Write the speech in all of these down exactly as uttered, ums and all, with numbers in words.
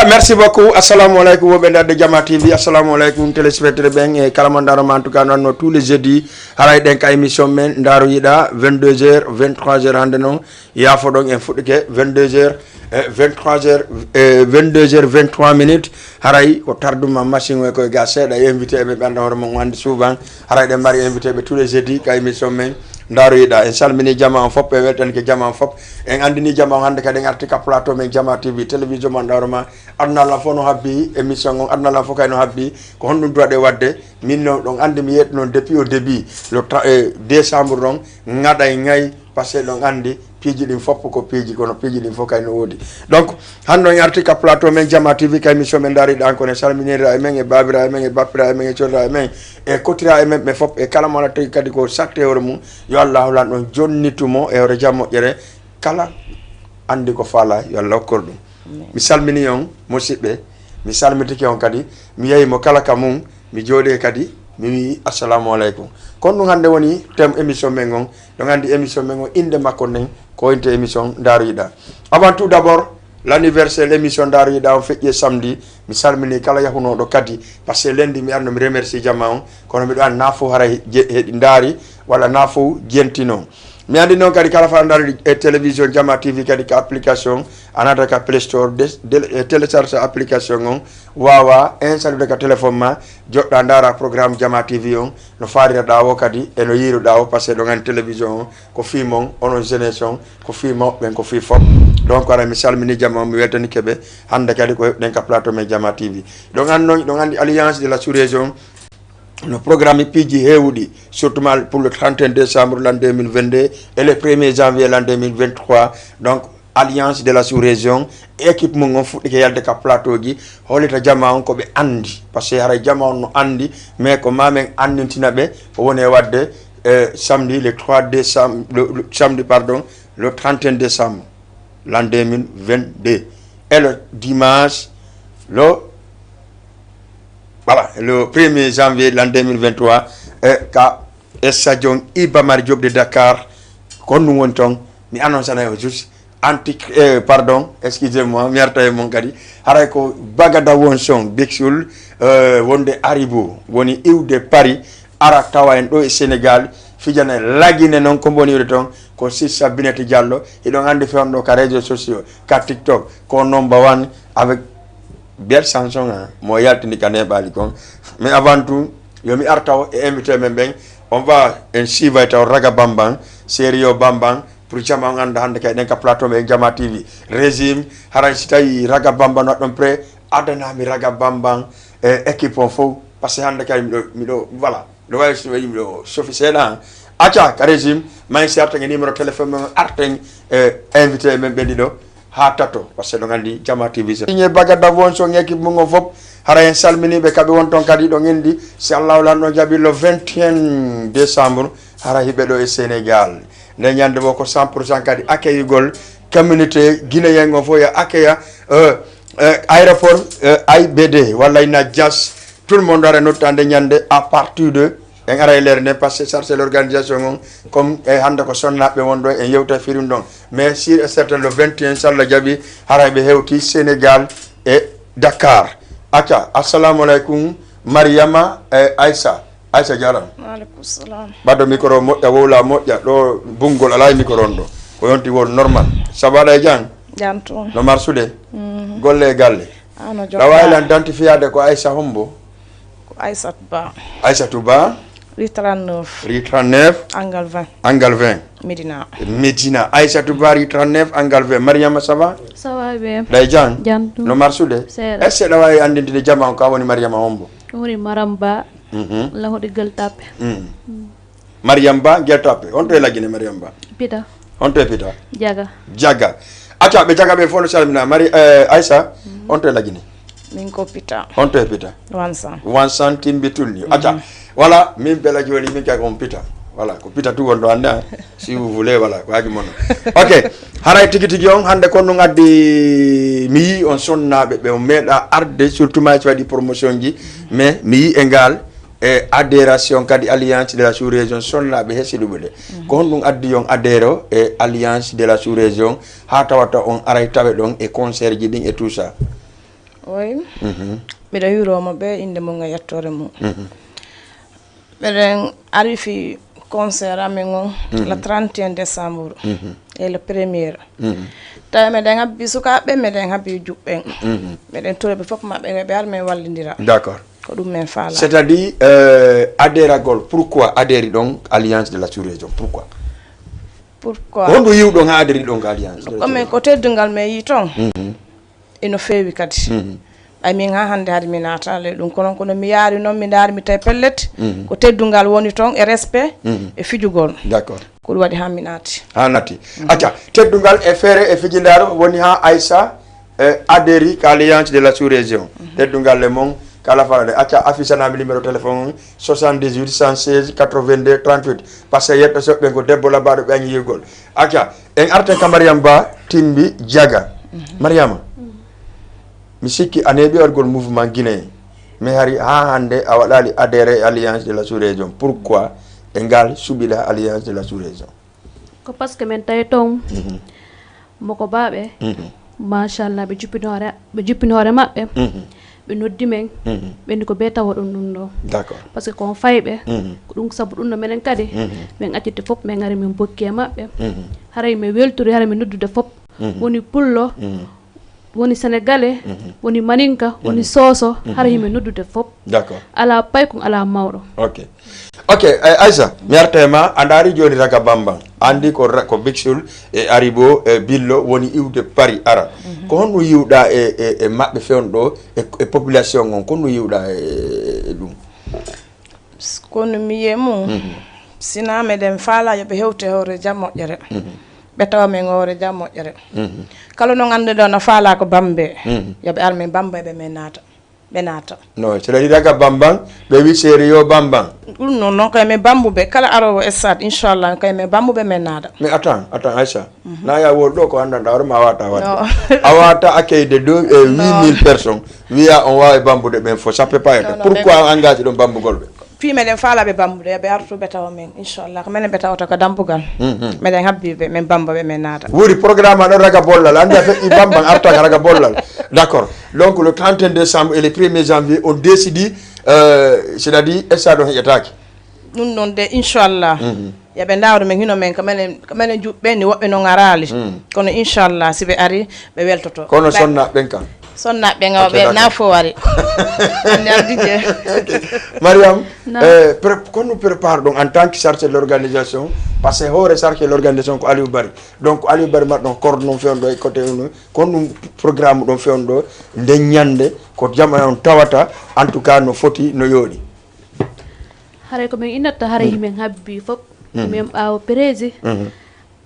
Merci beaucoup. Assalamu alaikum, woɓɓe darde Jama T V. Assalamu alaikum, téléspectateur ɓen e kala mo daroma. En tout cas, noon no tous les jeudis, haray ɗen ka émission men Ndaaru Yiɗa, vingt-deux heures, vingt-trois heures hannde noon. Yaafoɗon, en fuɗɗike vingt-deux heures, eh, vingt-trois heures, eh, vingt-deux heures, vingt-trois minutes. Haray ko tarduma machine o e koye ga seeɗa, e invité e ɓe ɓe annda hoore mum, o anndi souvent. Haray ɗen mari invité ɓe tous les jeudis ka émission men Ndaaru Yiɗa. En salmini jama on fop, en weltanike jama on fop. En anndini jama on hannde kadi en arti ka plateau men Jama T V, télévision mo annda hoore ma. Aduna lan fof no habbi émission on, aduna lan fof kay no habbi. Ko honɗum duwaɗe waɗde? Min no ɗon anndi mi yeeɗi noon depuis au début, le tra-, eh, décembre ɗon, ngaɗay ngay, parce que ɗon anndi piiji ɗin fof ko piiji, kono piiji ɗin fof kay no woodi. Donc, hannde on arti ka plateau men Jama T V, ka émission men Ndaaru Yiɗa, kono en salminira e men, e baabira e men, e bappira e men, e codira e men, e kotira e men ɓe fof, e kala mo ala tigi kadi ko satti e hoore mum, yo Allahu lan ɗon jonnitu mo e hoore jam moƴƴere, kala anndi ko faala, yo Allah hokkor ɗum. Mi salmini on, musiɓɓe, mi salmitike on kadi, mi yehi mo kala ka mum, mi jooɗi kadi, mi wi'i assalamu aleykum. Kono ɗum hannde woni thème émission men on, ɗon anndi émission men on, innde makko nden, ko innde émission Ndaaru Yiɗa. Avant tout d'abord, l'anniversaire l'émission Ndaaru Yiɗa on feƴƴi e samedi, mi salmini kala yahunooɗo kadi, parce que lundi mi arno mi remercie jama on, kono miɗo anndi na fof hara je-, heɗi ndaari, walla na fof jentino. Mi anndi noon kadi kala fa ndaari e télévision Jama T V kadi ka application, a naata ka Play Store, de, de, e télécharge application on, waawa installé ka téléphone ma, joɗɗa ndaara programme Jama T V on, no faariraɗa o kadi, e no yiiruɗa o, parce que ɗon anndi télévision on, ko fii mon, onon jeunesse on, ko fii mawɓe ɓen, ko fii fof. Donc, ara mi salmini jama on, mi weltanike ɓe, hannde kadi ko heɓɗen ka plateau men Jama T V. Ɗon anndi noon, ɗon anndi Alliance de la Sous-Région, no programme piiji heewuɗi, surtout mal pour le trente et un décembre l'an deux mille vingt-deux et le premier janvier l'an deux mille vingt-trois. Donc, Alliance de la Sous-Région, équipe mum on fuɗɗike yalde ka plateau ji, hollita jama on ko ɓe anndi. Parce que haray jama on no anndi, mais ko ma men anndintina ɓe, ko woni e waɗde, euh, samedi le trois décembre, le, le samedi, pardon, le trente et un décembre l'an deux mille vingt-deux. Et le dimanche, le, voilà, le premier janvier l'an deux mille vingt-trois, euh, ka stadion Iba Mar Diop de Dakar, ko ɗum woni toon. Mi annonce na o juste anti, eh, pardon, excusez-moi, mi arta e mon kadi. Haray ko Bagada Wonson, Big Soul, eh, wonde Haribo, woni iwde Paris, ara tawa en ɗo e Sénégal, fijana Lagine noon, ko mboni iwde toon, ko Sissa Bineti Diallo, hiɗon anndi fewndo ka réseaux sociaux, ka TikTok, ko number one avec belle chanson, hein, mo yaltini ka neɓaali kon. Mais avant tout, yo mi arta o e invité men ɓen, on va en siiva taw Raga Bambang, Serio Bambang, pour jama on annda hannde kay ɗen ka plateau men Jama T V. Régime, haray si tawi Raga Bambang waɗɗon prêt, addanami Raga Bambang e équipe on fof, parce que hannde kay miɗo, miɗo, voilà. No wawi so yimɓe o sofi seeɗa, acca ka régime, may si arta e numéro téléphone men, arten e invité men ɓe ɗiɗo ha tato, parce que ɗon anndi Jama T V. Signe Bagada Wonson équipe mum on fof, hara en salminiɓe kaɓe won toon kadi ɗon indi, si Allahu lan ɗon jaɓi le vingt et un décembre, hara hiɓe ɗo e Sénégal. Nde ñande wo ko cent pour cent kadi accueillugol communauté guinéen on fof ya accueilla, euh, euh, aéroport, euh, A I B D, walla ina jas. Tout le monde ara nottande ñande à partir de, en ara e leere nden, parce que chargé l'organisation on, comme e hannde ko sonnaɓe won ɗo, en yewta firum ɗon. Mais sûr et certain, le vingt et un, so Allah jaɓi, haray ɓe hewti Sénégal e Dakar. Acca, assalamu aleykum, Mariama e Aissa. Aissa, jaram. Waaleykum salam. Ɓaddo micro moƴƴa, wowla moƴƴa, ɗo bunngol alaa e micro on ɗo. Ko yonti wol normal. Ça va, ɗa e jam? Jam toon. No marsude? Mhm. Golle e galle? Ah, no jokka. Ɗa waawi lan identifiade ko Aissa hombo? Ko Aissatou Ba. Aissatou Ba. Rue trente-neuf. Rue trente-neuf. Angle vingt. Angle vingt. Médina. Médina. Aissatou Ba, rue trente-neuf, angle vingt. Mariama, ça va? Ça va bien. Ɗa e jam? Jam toon. No marsude? Seeɗa. Est-ce que ɗa waawi anndinde jama on ka woni Mariama hombo? Ɗum woni Maram Ba. Mhm. Lahoɗi Gueule Tapée. Mm. Mm. Mariam Ba, Gueule Tapée. On to e Lagine, Mariam Ba? Pita. On to e Pita? Jaga. Jaga. Acca, ɓe Jaga ɓe fof no salmina. Mari, eh, Aissa, on to e Lagine? Min ko Pita. On to e Pita? Wansan. Wansan timbi tulli. Acca. Mhm. Voilà, min bela jooni, min kay ko on Pita. Voilà, ko Pita tu won ɗo hannde, ah. Si vous voulez, voilà, ko haaju mon. Ok. Haray tigi tigi on, hannde kon ɗum addi, mi yii on sonnaaɓe ɓe on meeɗa arde, surtout ma so waɗi promotion ji, mais mi yii e ngal, e adhération kadi Alliance de la Sous-Région sonnaaɓe hesi ɗuɓude. Mhm. Ko honɗum addi on adhéro e Alliance de la Sous-Région haa tawata on aray tawe ɗon e concert ji ɗin et tout ça? Oui. Miɗo yuroo mo ɓe innde mum e yettoore mum. Miɗen ari fii concert amen on le trente et un décembre e le premier. Tawi meɗen habbi sukaaɓe, meɗen habbi juɓɓen. Meɗen tori ɓe fof maɓɓe, ɓe ar men wallindira. D'accord. Ko ɗum men faala. C'est-à-dire, euh, adheragol, pourquoi adheri ɗon Alliance de la Sous-Région? Pourquoi? Pourquoi? Ko honɗum yiwɗon haa adheri ɗon ka Alliance? Comme ko teddungal men yi toon. Ino feewi kadi. Ɓay min haa hannde hade mi naataali e ɗum, kono kono mi yaari noon, mi ndaari, mi tawi pellet ko teddungal woni toon e respect e fijugol. D'accord. Ko ɗum waɗi haa mi naati. Haa naati. Acca, teddungal e feere e fijindaaru woni haa Aissa, eh, adheri ka Alliance de la Sous-Région. Teddungal e mon kala falade. Acca, affiche-naa mi numéro téléphone on, soixante-dix-huit, cent seize, quatre-vingt-deux, trente-huit. Parce que yetto soɓɓe ko debbo labaaɗo ɓe añi yiwgol. Acca, en arten ka Mariama Ba Timbi Jaga. Mariama, mi sikki a neeɓi waɗgol mouvement Guinée, mais hari haa hannde a waɗaali adhéré e Alliance de la Sous-Région. Pourquoi e ngal suɓiɗaa Alliance de la Sous-Région? Ko parce que men tawi toon moko baaɓe, machallah, ɓe juppini hoore, ɓe juppini hoore maɓɓe, ɓe noddi men, ɓe noddi ko bee tawoɗon ɗum ɗo. D'accord. Parce que ko on fayɓe, ko ɗum sabu ɗum no menen kadi, men acciti fof, men ngari men bokki e maɓɓe. Haray mi weltori, haray mi noddude fof. Woni pullo, woni sénégalais, woni maninka, woni soso, haray himi noddude fof. D'accord. Alaa paykun, alaa mawɗo. Ok. Ok, eh, Aissa, mi arta e ma, a ndaari jooni raga bambang. Anndi ko ra-, ko Bixul e Aribo e Billo woni iwde Paris ara. Ko honɗum yiwɗaa e, e, e maɓɓe fewndo ɗo e, e population on? Ko honɗum yiwɗaa e, e, e ɗum? Kono mi yi'e mum, sinaa meɗen faala yo ɓe hewte hoore jam moƴƴere. Ɓe tawa men hoore jam moƴƴere. Kala no ngannduɗaa no faala ko Bambe, yo ɓe ar men Bambe ɓe men naata. Ɓe naata. Non, c'est-à-dire raga bambang, ɓe wi sérieux bambang. Ɗum noon, noon kay men bambuɓe, kala aroowo stade, inchallah, kay men bambuɓe men naata. Mais attends, attends, Aissa. Na ya wol ɗo ko anndanɗaa hoore ma a waawata waɗde. Non. A waawata accueil de deux, eh, huit mille personnes. Wiya on waawi bambude ɓen fof, ça peut pas être. Non, non, pourquoi on engage ɗon bambugol ɓe? Fii meɗen faala ɓe bambude, ɓe artu ɓe tawa men, inchallah. Ko menen ɓe tawata ka dambugal. Meɗen habbi ɓe, men bamba ɓe, men naata. Wuri programme aɗo raga bollal, anndi a feƴƴi bambang, arta ka raga bollal. D'accord. Donc le trente et un décembre et le premier janvier, on décidi, euh, c'est-à-dire, stade on heƴataake. Ɗum noon de, inchallah. Yo ɓe ndaawru men hino men, ko menen, ko menen juɓɓe ni, woɓɓe noon araali. Kono inchallah, si ɓe ari, ɓe weltoto. Kono sonnaaɓe ɓen kan? Sonnaaɓe ɓen, ok, ɓe d'accord. Na fof ari. Anndi ardi je. Ok. Mariam, euh, pré-, ko honɗum prépare ɗon en tant que chargé de l'organisation? Parce que hoore chargé de l'organisation ko Aliou Bari. Donc Aliou Bari mbaɗɗon coordonné ɗon fewndo e côté on, ko honɗum programme ɗon fewndo ɗo, nden ñannde, ko jam on tawata, en tout cas no foti, no yooɗi? Haray ko men innata, haray himen habbi fof. Ko men ɓaawo prési.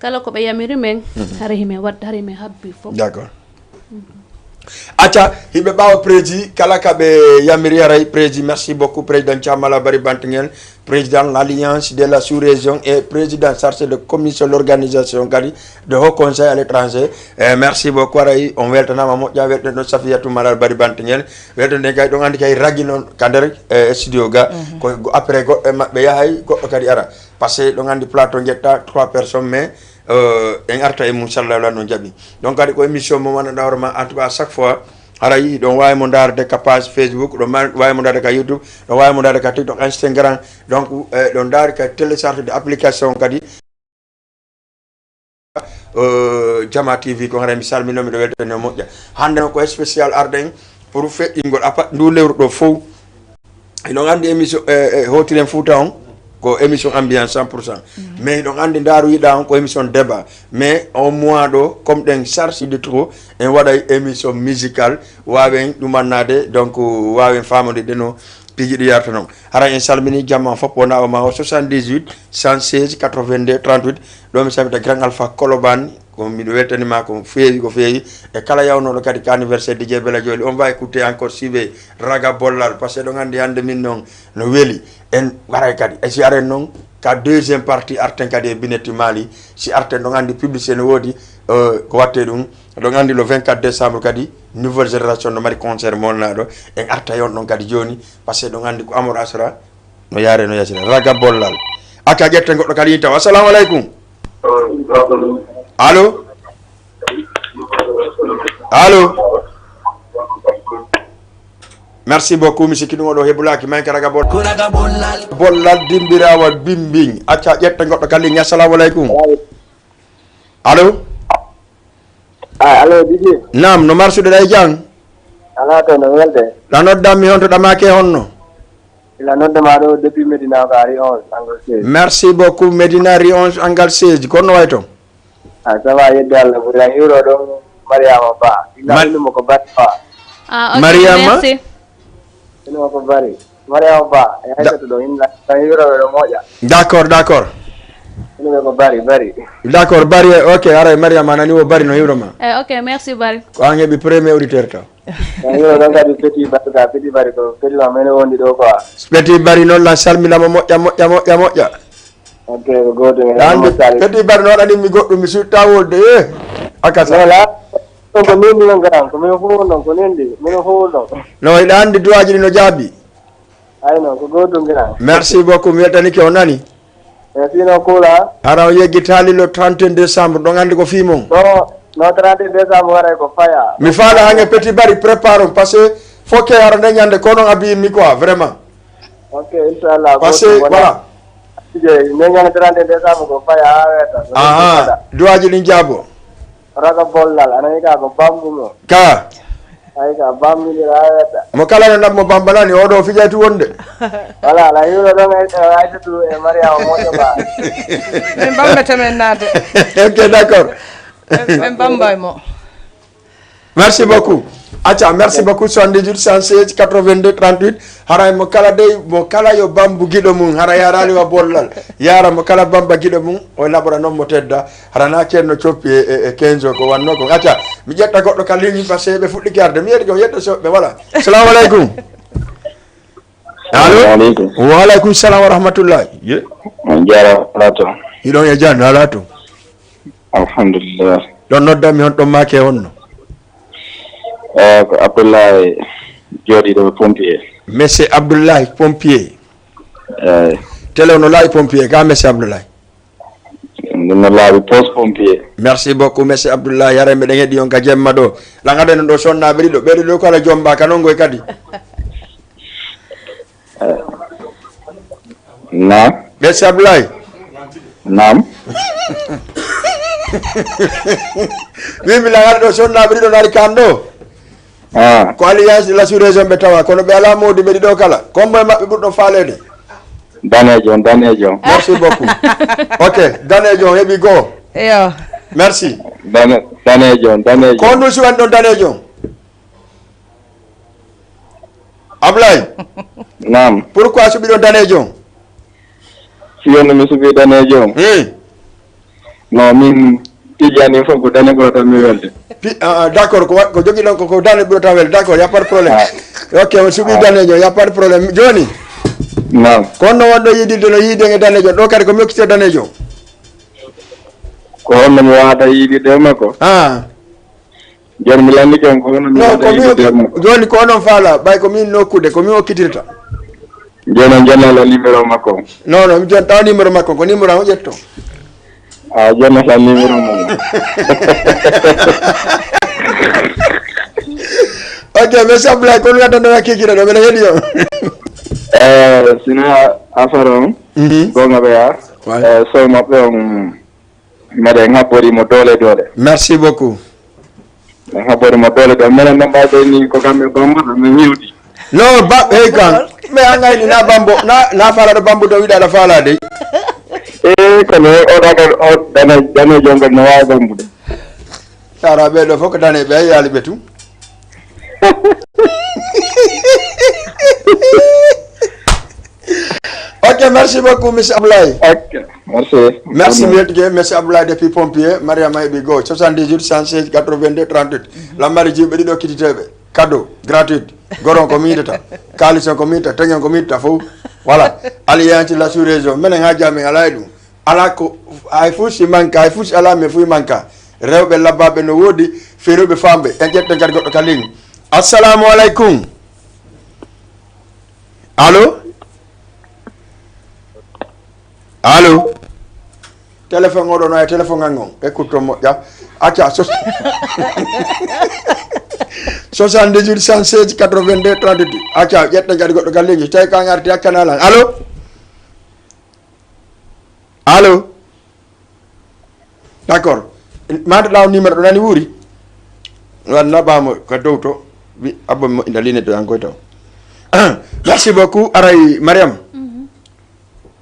Kala ko ɓe yamiri men, haray himen waɗde, haray himen habbi fof. D'accord. Acca, hiɓe ɓaawo prési, kala ka ɓe yamiri, haray prési, merci beaucoup, président Thiam Alaa Bari Bantangel, président l'Alliance de la Sous-Région et président chargé de commission l'organisation kadi de Haut Conseil à l'étranger. Eh, merci beaucoup, haray on weltanaama moƴƴa, welten ɗon Safiatou Malal Bari Bantangel, welten ɗen kay, ɗon anndi kay ragi noon ka nder, eh, studio ga. Ko go-, après goɗɗo e maɓɓe yahay, goɗɗo kadi ara. Parce que ɗon anndi plateau njeɗta trois personnes, mais, euh, en arta e mum, sallallahu alaihi no jaɓi. Donc kadi ko émission mo wonanɗa hoore ma, en tout cas, à chaque fois, haray ɗon waawi mo ndaarde ka page Facebook, ɗon ma-, waawi mo ndaarde ka YouTube, ɗon waawi mo ndaarde ka TikTok, Instagram. Donc, eh, ɗon ndaari ka télécharge de application kadi. Euh, Jama T V, ko haray mi salmino, miɗo weltani on moƴƴa. Hannde noon ko spécial arɗen pour feƴƴingol apa ndu lewru ɗo fow. Hiɗon anndi émission, eh, eh, Hootiren Fuuta on, ko émission ambiance cent pour cent. Mais hiɗon anndi Ndaaru Yiɗa on, ko émission débat. Mais on mois ɗo, comme ɗen charge de trop, en waɗay émission musicale, waawen ɗumannaade, donc, waawen faamondirde no piiji ɗi yarata non. Haray en salmini jamma fof, wona o ma o soixante-dix-huit, cent seize, quatre-vingt-deux, trente-huit. Ɗo mi salmita Grand Alpha Kolobane, ko miɗo weltani ma ko feewi, ko feewi. E kala yawnooɗo kadi ka anniversaire D J Bella Jolly, on va écouter encore Sibe Raga Bollal, parce que ɗon anndi hannde min non no weli. En waray kadi. E si aren non, ka deuxième partie arten kadi e Binetti Mali, si arten ɗon anndi publicité no woodi, euh, ko watte ɗum. Ɗon anndi le vingt-quatre décembre kadi, nouvelle génération no mari concert mo wonnaa ɗo. En arta yon ɗon kadi jooni, parce que ɗon anndi ko Amadou Asra no yaare, no yasira. Raga Bollal. Aka ƴetten goɗɗo kadi taw. Assalamu alaikum. Allo? Allo? Merci beaucoup, mi sikki ɗum oɗo hebulaaki may karaga bol. Bollal dimbirawa bimbing. Acca ƴetta goɗɗo kalli. Assalamu aleykum. Allo? Ah, allo, Didi. Naam, no marsude ɗa e jam? Ala to no welde. Ɗa noddan mi honto ɗa make honno? Ila nodda ma ɗo depuis Medina ko ari on Angleterre. Merci beaucoup, Medina Rion Angleterre. Kono way to? Ah, ça va, yedde Allah ɓuri. A hiwro ɗon Mariama Ba. Ina Ma- woni mo ko Bari Ba. Ah, ok, Mariama? Merci. Ina ko Bari. Mariama Ba. E Da- Aysatu ɗo, ina, a hiwro ɗo moƴa. D'accord, d'accord. Ina ko Bari, Bari. D'accord, Bari, ok, aray Mariama nani wo Bari no hiwro ma. Eh, ok, merci Bari. Ko an heɓi premier auditeur taw. A hiwro ɗon kadi Petit Bari, ka Petit Bari ko Petit ma mene wondi ɗo quoi. Petit Bari noon lan salminama moƴƴa, moƴƴa, moƴƴa, moƴƴa. Ok, ko gooto men. Ɗa anndi, Petit Bari no waɗani mi goɗɗum, mi sutta wolde, eh. Akasa. Voilà. Ɗon ko nendi non garan, ko min fof non, ko nendi, min fof non. No, hiɗa anndi duwaaji ɗi no jaabi? Ay non, ko gooto garan. Merci beaucoup, mi weltanike, o nani? E sino kula? Hara o yeggitaali le trente et un décembre, ɗon anndi ko fii mon. No, no trente et un décembre waray ko faya. Mi faala hange Petit Bari, prépare on, parce que faut que hara nde ñande, kono a biyimmi quoi, vraiment. Ok, inchallah. Parce que, voilà. Ije, ne ñande trente et un décembre ko faya ha weta. Aha, duwaaji ɗin jaabo. Raga bollal, a nani ka ko bambu mo. Ka? Ay ka bambu ni ha weta. Mo kala no nabmo bambalani, oɗo fijay tu wonde. Voilà, la hiwro ɗon e, e Aysatu e Mariama moƴƴo ba. Min bambete men naade. Ok, d'accord. Min bambay mo. Merci beaucoup. Acca, merci beaucoup. Soixante-dix-huit, cent seize, quatre-vingt-deux, trente-huit. Haray mo kala dey, mo kala yo bambu giɗo mum. Haray harali wa bollal. Yara mo kala bamba giɗo mum. O laɓora noon mo tedda. Hara na ceerno coppi e, e, e quinze o ko wanno ko. Acca, mi ƴetta goɗɗo ka ligne parce que ɓe fuɗɗike arde. Mi yeɗi ko yetta soɓɓe, voilà. Salamu aleykum. Allo? Salamu aleykum. Wa aleykum salam wa rahmatullahi. Ye? On jaaraama, alaa to? Hiɗon e jam, alaa to? Alhamdulillah. Ɗon noddanmi honɗon maake honno? Eh, ko Abdoulaye jooɗiiɗo Pompier. Monsieur Abdoulaye Pompier. Eh. Télé o no laaɓi Pompier, ka Monsieur Abdoulaye? Ɗum no laaɓi poste Pompier. Merci beaucoup, Monsieur Abdoulaye. Yara meɗen heɗi on ka jemma ɗo. Lan adana ɗo sonnaaɓe ɗiɗo. Ɓeɗo ɗo kala jomba ka non goy kadi. Eh. Naam. Ɓe Sablay. Naam. Min mi lagal ɗo sonnaaɓe ɗiɗo nari kan ɗo. Ah. Ko Alliance de la sous-région ɓe tawa, kono ɓe alaa mawdi ɓe ɗiɗo kala. Ko hombo e maɓɓe ɓurɗo faaleede? Daneejo on, daneejo on. Merci beaucoup. Ok, daneejo on heɓi goo. Eyo. Merci. Dane-, daneejo on, daneejo on. Ko honɗum siwani ɗon daneejo on? Ablay. Naam. Pourquoi suɓiɗon daneejo on? Si wonno mi suɓi daneejo on? Hey. No, min piiji an ɗin fof ko dane ɓurata mi welde. Pi-, ah, ah, d'accord, ko wa-, ko jogiɗon ko, ko dane ɓurata welde. D'accord, y a pas de problème. Ah. Ok, on suɓi daneejo, y a pas de problème. Jooni? Naam. Ko honno wonɗo yiidirde no yiiden e daneejo? Ɗo kadi ko mi okkitoo daneejo. Ko honno mi waawata yiidirde e makko? Ah. Jooni mi lanndike on ko hono mi waɗa yiide makko. Jooni ko onon faala, ɓay ko min nokkude, ko min okkitirta. Jooni on jonnata numéro makko. Non, non, mi jonta numéro makko, ko numéro am o ƴetto. A jonnata numéro mum. Ok, mais Sablay, kono ngaddanɗo kikira ɗo, mbeɗa heɗi on. Eh, sina affaire on, mhm, gonga ɓe ya. Ouais. Eh, sow maɓɓe on. Mbeɗen haɓɓori mo doole doole. Merci beaucoup. En haɓɓori mo doole doole. Minen noon ɓayde ni ko kamɓe bambo, min ñiwdi. No, ba-, hey, kan. Mais an gayni na bambo, na, na faala ɗo bambo to wiɗa aɗa faala de. Eh, kono o ɗaga, o dane, dane jongol no waawi bambude. Sara ɓe ɗo fof ko dane ɓe yaali ɓe tun. Ok, merci beaucoup, monsieur Ablaye. Ok, merci. Merci, merci. Merci, monsieur Ablaye depuis Pompier. Mariama heɓi go, soixante-dix-huit, cent seize, quatre-vingt-deux, trente-huit. Lammari jiwɓe ɗiɗo kittiteɓe. Cadeau, gratuit. Goron ko miitata. Kaalison ko miitata. Teŋen ko miitata fof. Voilà. Alliance la sous-région. Menen ha jami ala e ɗum. Ala ko, hay fuu si manka, hay fuu si ala, mais fuu manka. Rewɓe labbaɓe no woodi, feeruɓe famɓe. En ƴetten kadi goɗɗo ka ligne. Assalamu aleykum. Allo? Allo? Téléphone oɗo no e téléphone an on. Écoute to moƴƴa. Acca, so, Soixante-dix-huit, cent seize, quatre-vingt-deux, trente-deux. Acca, ƴetten kadi goɗɗo ka ligne. So tawi ko an arti, accana lan. Allo? Allo? D'accord. Mataɗa o numéro ɗo nani wuuri? Wan naɓamo ka dow to. Wi abbo mi moƴƴinta ligne to an koy taw. Merci beaucoup. Aray Mariam. Mhm.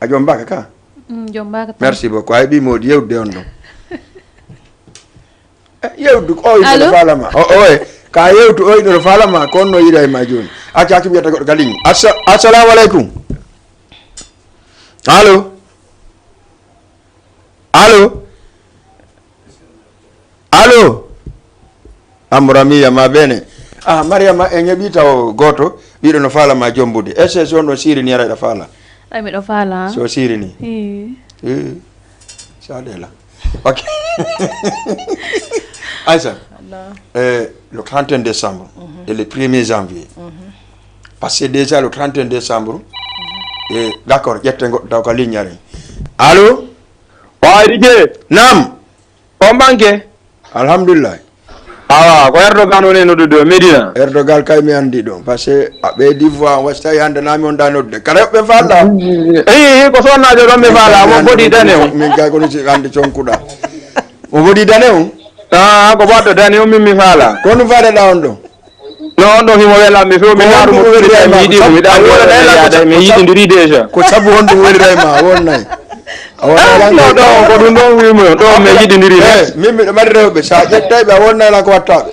A joom mbaka ka? Mm, joom mbaka tan. Merci beaucoup. A heɓi moodi yewtude on ɗon. Eh, yewtu, o yino Allo? Faalama. O, o, eh. Ka yewtu, o yino Faalama, ko on no yiɗa e ma jooni. Acca, acca, mi ƴetta goɗɗo ka ligne. Assa-, assalamu aleykum. Allo? Allo? Allo? Amoramiya ma bene. Ah, Mariama, en heɓi taw gooto. Ɓiɗo no Faalama jombude. Est-ce que so on ɗon siiri ni ara ɗa faala? Ay, miɗo faala. So siiri ni? Ii. Ii. Sa ɗela. Ok. Aïssa, euh, le trente et un décembre et le premier janvier. Parce que déjà le trente et un décembre, et d'accord, ƴetten goɗɗo taw ka ligne are. Allo? Wayri je. Naam. On banke? Alhamdulillah. Awa, ko Erdogan woni e noddude o, Medina. Erdogan kay mi anndi ɗum, parce que a ɓeydi fois, on wasi tawi hannde na mi on da noddude. Kala yoɓɓe falɗa. Eyi, eyi, ko sonnaajo ɗon mi faala, mo bodi dane on. Min kay kono si anndi conkuɗa. Mo bodi dane on? Ah, ko baɗɗo dane on min mi faala. Ko ɗum faaleɗa on ɗo? No, on ɗon himo welammi few, mi Ko naaru honɗum mo welira e mi ma? Yiɗi Ko mo, mi sabu, ɗaani a wona mi Nayla, ko yaada, sabu, mi ko sabu, yiɗindiri déjà. Ko sabu honɗum welira e ma? A wonnay. A wonnay Ah, lan no, ko ɗo, ko ɗum ɗon wimo, ɗo mi yiɗindiri. Eh, min miɗo mari rewɓe, sa ƴettay ɓe, a wonnay lan ko wattaɓe.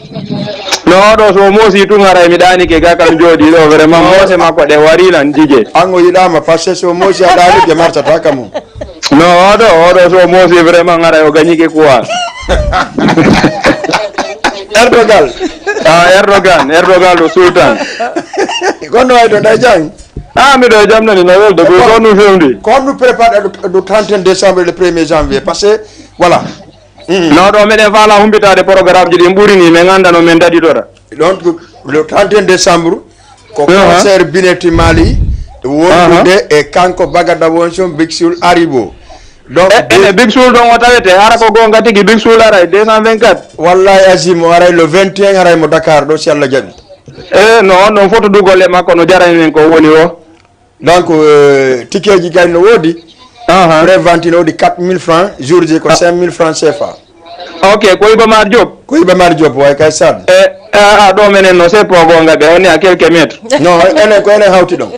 No, ɗo so o moosi tun haray mi ɗaanike ga kam jooɗi ɗo, vraiment, moose makko ɗe wari lan jije. An o yiɗama, parce que so o moosi a ɗaanike martata kam on. No, oɗo, oɗo so o moosi vraiment haray o gañike quoi. Erdogan. Ah, Erdogan, Erdogan le sultan. Kono way ɗo, ɗa jang? Ah, miɗo e jam nani, no welde, ko, ko ɗum fewndi. Ko ɗum préparé le, le trente et un décembre, le premier janvier, parce que, voilà. Mm. No, ɗo meɗen faala humpitaade programme ji ɗin ɓuri ni, min annda no min daɗitora. Donc, le trente et un décembre, ko Aha. Concert Bineti Mali, wondude Aha. E kanko Bagada Wonson, Big Soul Aribo. Donc, E, ene Big Soul ɗon o tawete, hara ko goonga tigi, Big Soul aray deux cent vingt-quatre. Wallahi Azim, o aray le vingt et un, aray mo Dakar ɗo, si Allah jaɓi. E, no, on ɗon foto du golle makko no jarani min ko woni o. Donc, euh, tikeji kay no woodi. Aha. Prévente no woodi quatre mille francs, jour J ko Ah. Cinq mille francs C F A. Ok, ko Iba Mar Diop? Ko Iba Mar Diop, way kay Sad. E, a, a, ɗo menen no seppo goonga ɓe, on est à quelques mètres. Non, enen ko enen hawti ɗon.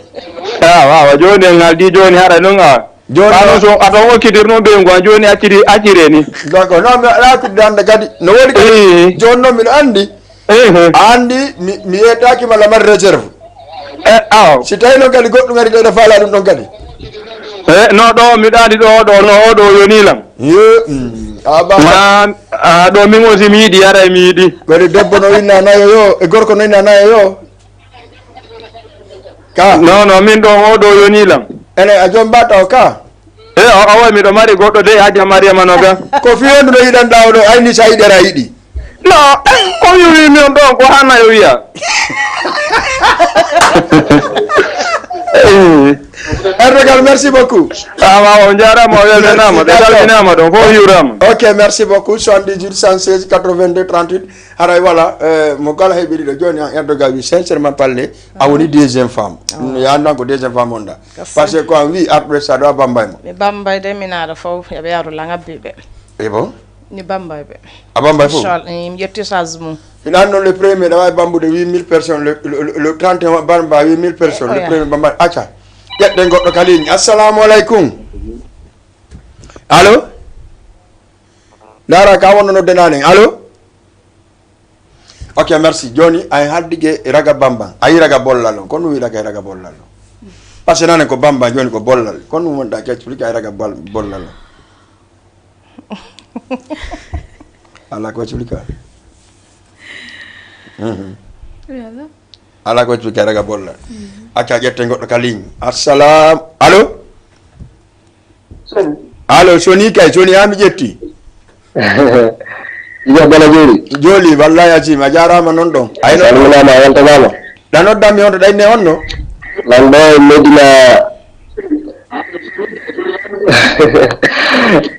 Ah, wawa, jooni en ngaldi jooni hara ɗum, a. Jooni Ano non so, ato okkitir noon ɓe ngon, jooni acciri, accire ni. Donc, non, mi alaa ko dande kadi. No woodi kadi. Ii. Jooni noon miɗo anndi. Ehe. A anndi mi, mi yettaaki malla mari réserve. E, aw. Si tawi noon kadi goɗɗum ari ɗo, ene faala ɗum ɗon kadi. E, no ɗo, miɗo anndi ɗo, ɗo, no, o ɗo yoni lam. Yo, mm, a ba- Ma, a, ɗo min aussi mi yiɗi, aray mi yiɗi. Waɗi debbo no inna nayo yo, e gorko no inna nayo yo. Ka. No, no, min ɗo, o ɗo yoni lam. Ene, a joom ba taw ka? E, o, awa, miɗo mari goɗɗo de, Hajja Mariama no ga. Ko fiyondu no yiɗanɗa o ɗo, ayni sa yiɗi ara yiɗi. No, ko mi wi min ɗon, ko hana yo wiya. Erdogan, merci beaucoup. Awa, on jarama, o weltanama, ɓe D'accord. Salminama ɗon, fof hiwrama. Ok, merci beaucoup. Soixante-dix-huit, cent seize, quatre-vingt-deux, trente-huit. Haray wala, eh, mo kala heɓiri ɗo jooni an Erdogan wi sincèrement parler, a woni deuxième femme. Ah. Ya andan ko deuxième femme on da. Parce que ko an wi arɗo e sa ɗo a Bambay mo. Ɓe Bambay de min ara fof, ya ɓe yaru langa biɓe. E bon? Ni Bambay ɓe. A Bambay fof? Inchallah, mi ƴetti charge mum. Ina an noon le premier ɗa wawi bambude huit mille personnes, le, le, le, le trente et un Bamba huit mille personnes, le Oya. Premier Bamba. Acca. Ƴetten goɗɗo ka ligne. Assalamu aleykum. Allo? Ndara ka wonno nodde nane. Allo? Ok, merci. Jooni, ay haddike raga Bamba. Ayi raga bollal on. Kono wi raga, raga bollal on. Parce que nane ko Bamba, jooni ko bollal. Kono wonta ka explique ay raga bal-, bollal on. Ala ko explique. Mhm. Wi ala. Ala ko explique ay raga bollal. Mhm. Acca ƴetten goɗɗo ka ligne. Assalam. Allo? Soni. Allo, Soni kay, Soni, haa mi ƴetti. Iyo, Bala Jooli. Jooli, wallahi Azim, a jaaraama noon ɗon. Ay noon. Salminaama, a weltanaama. Ɗa noddan mi on to ɗa inne on no? Lan ɗo e Medina.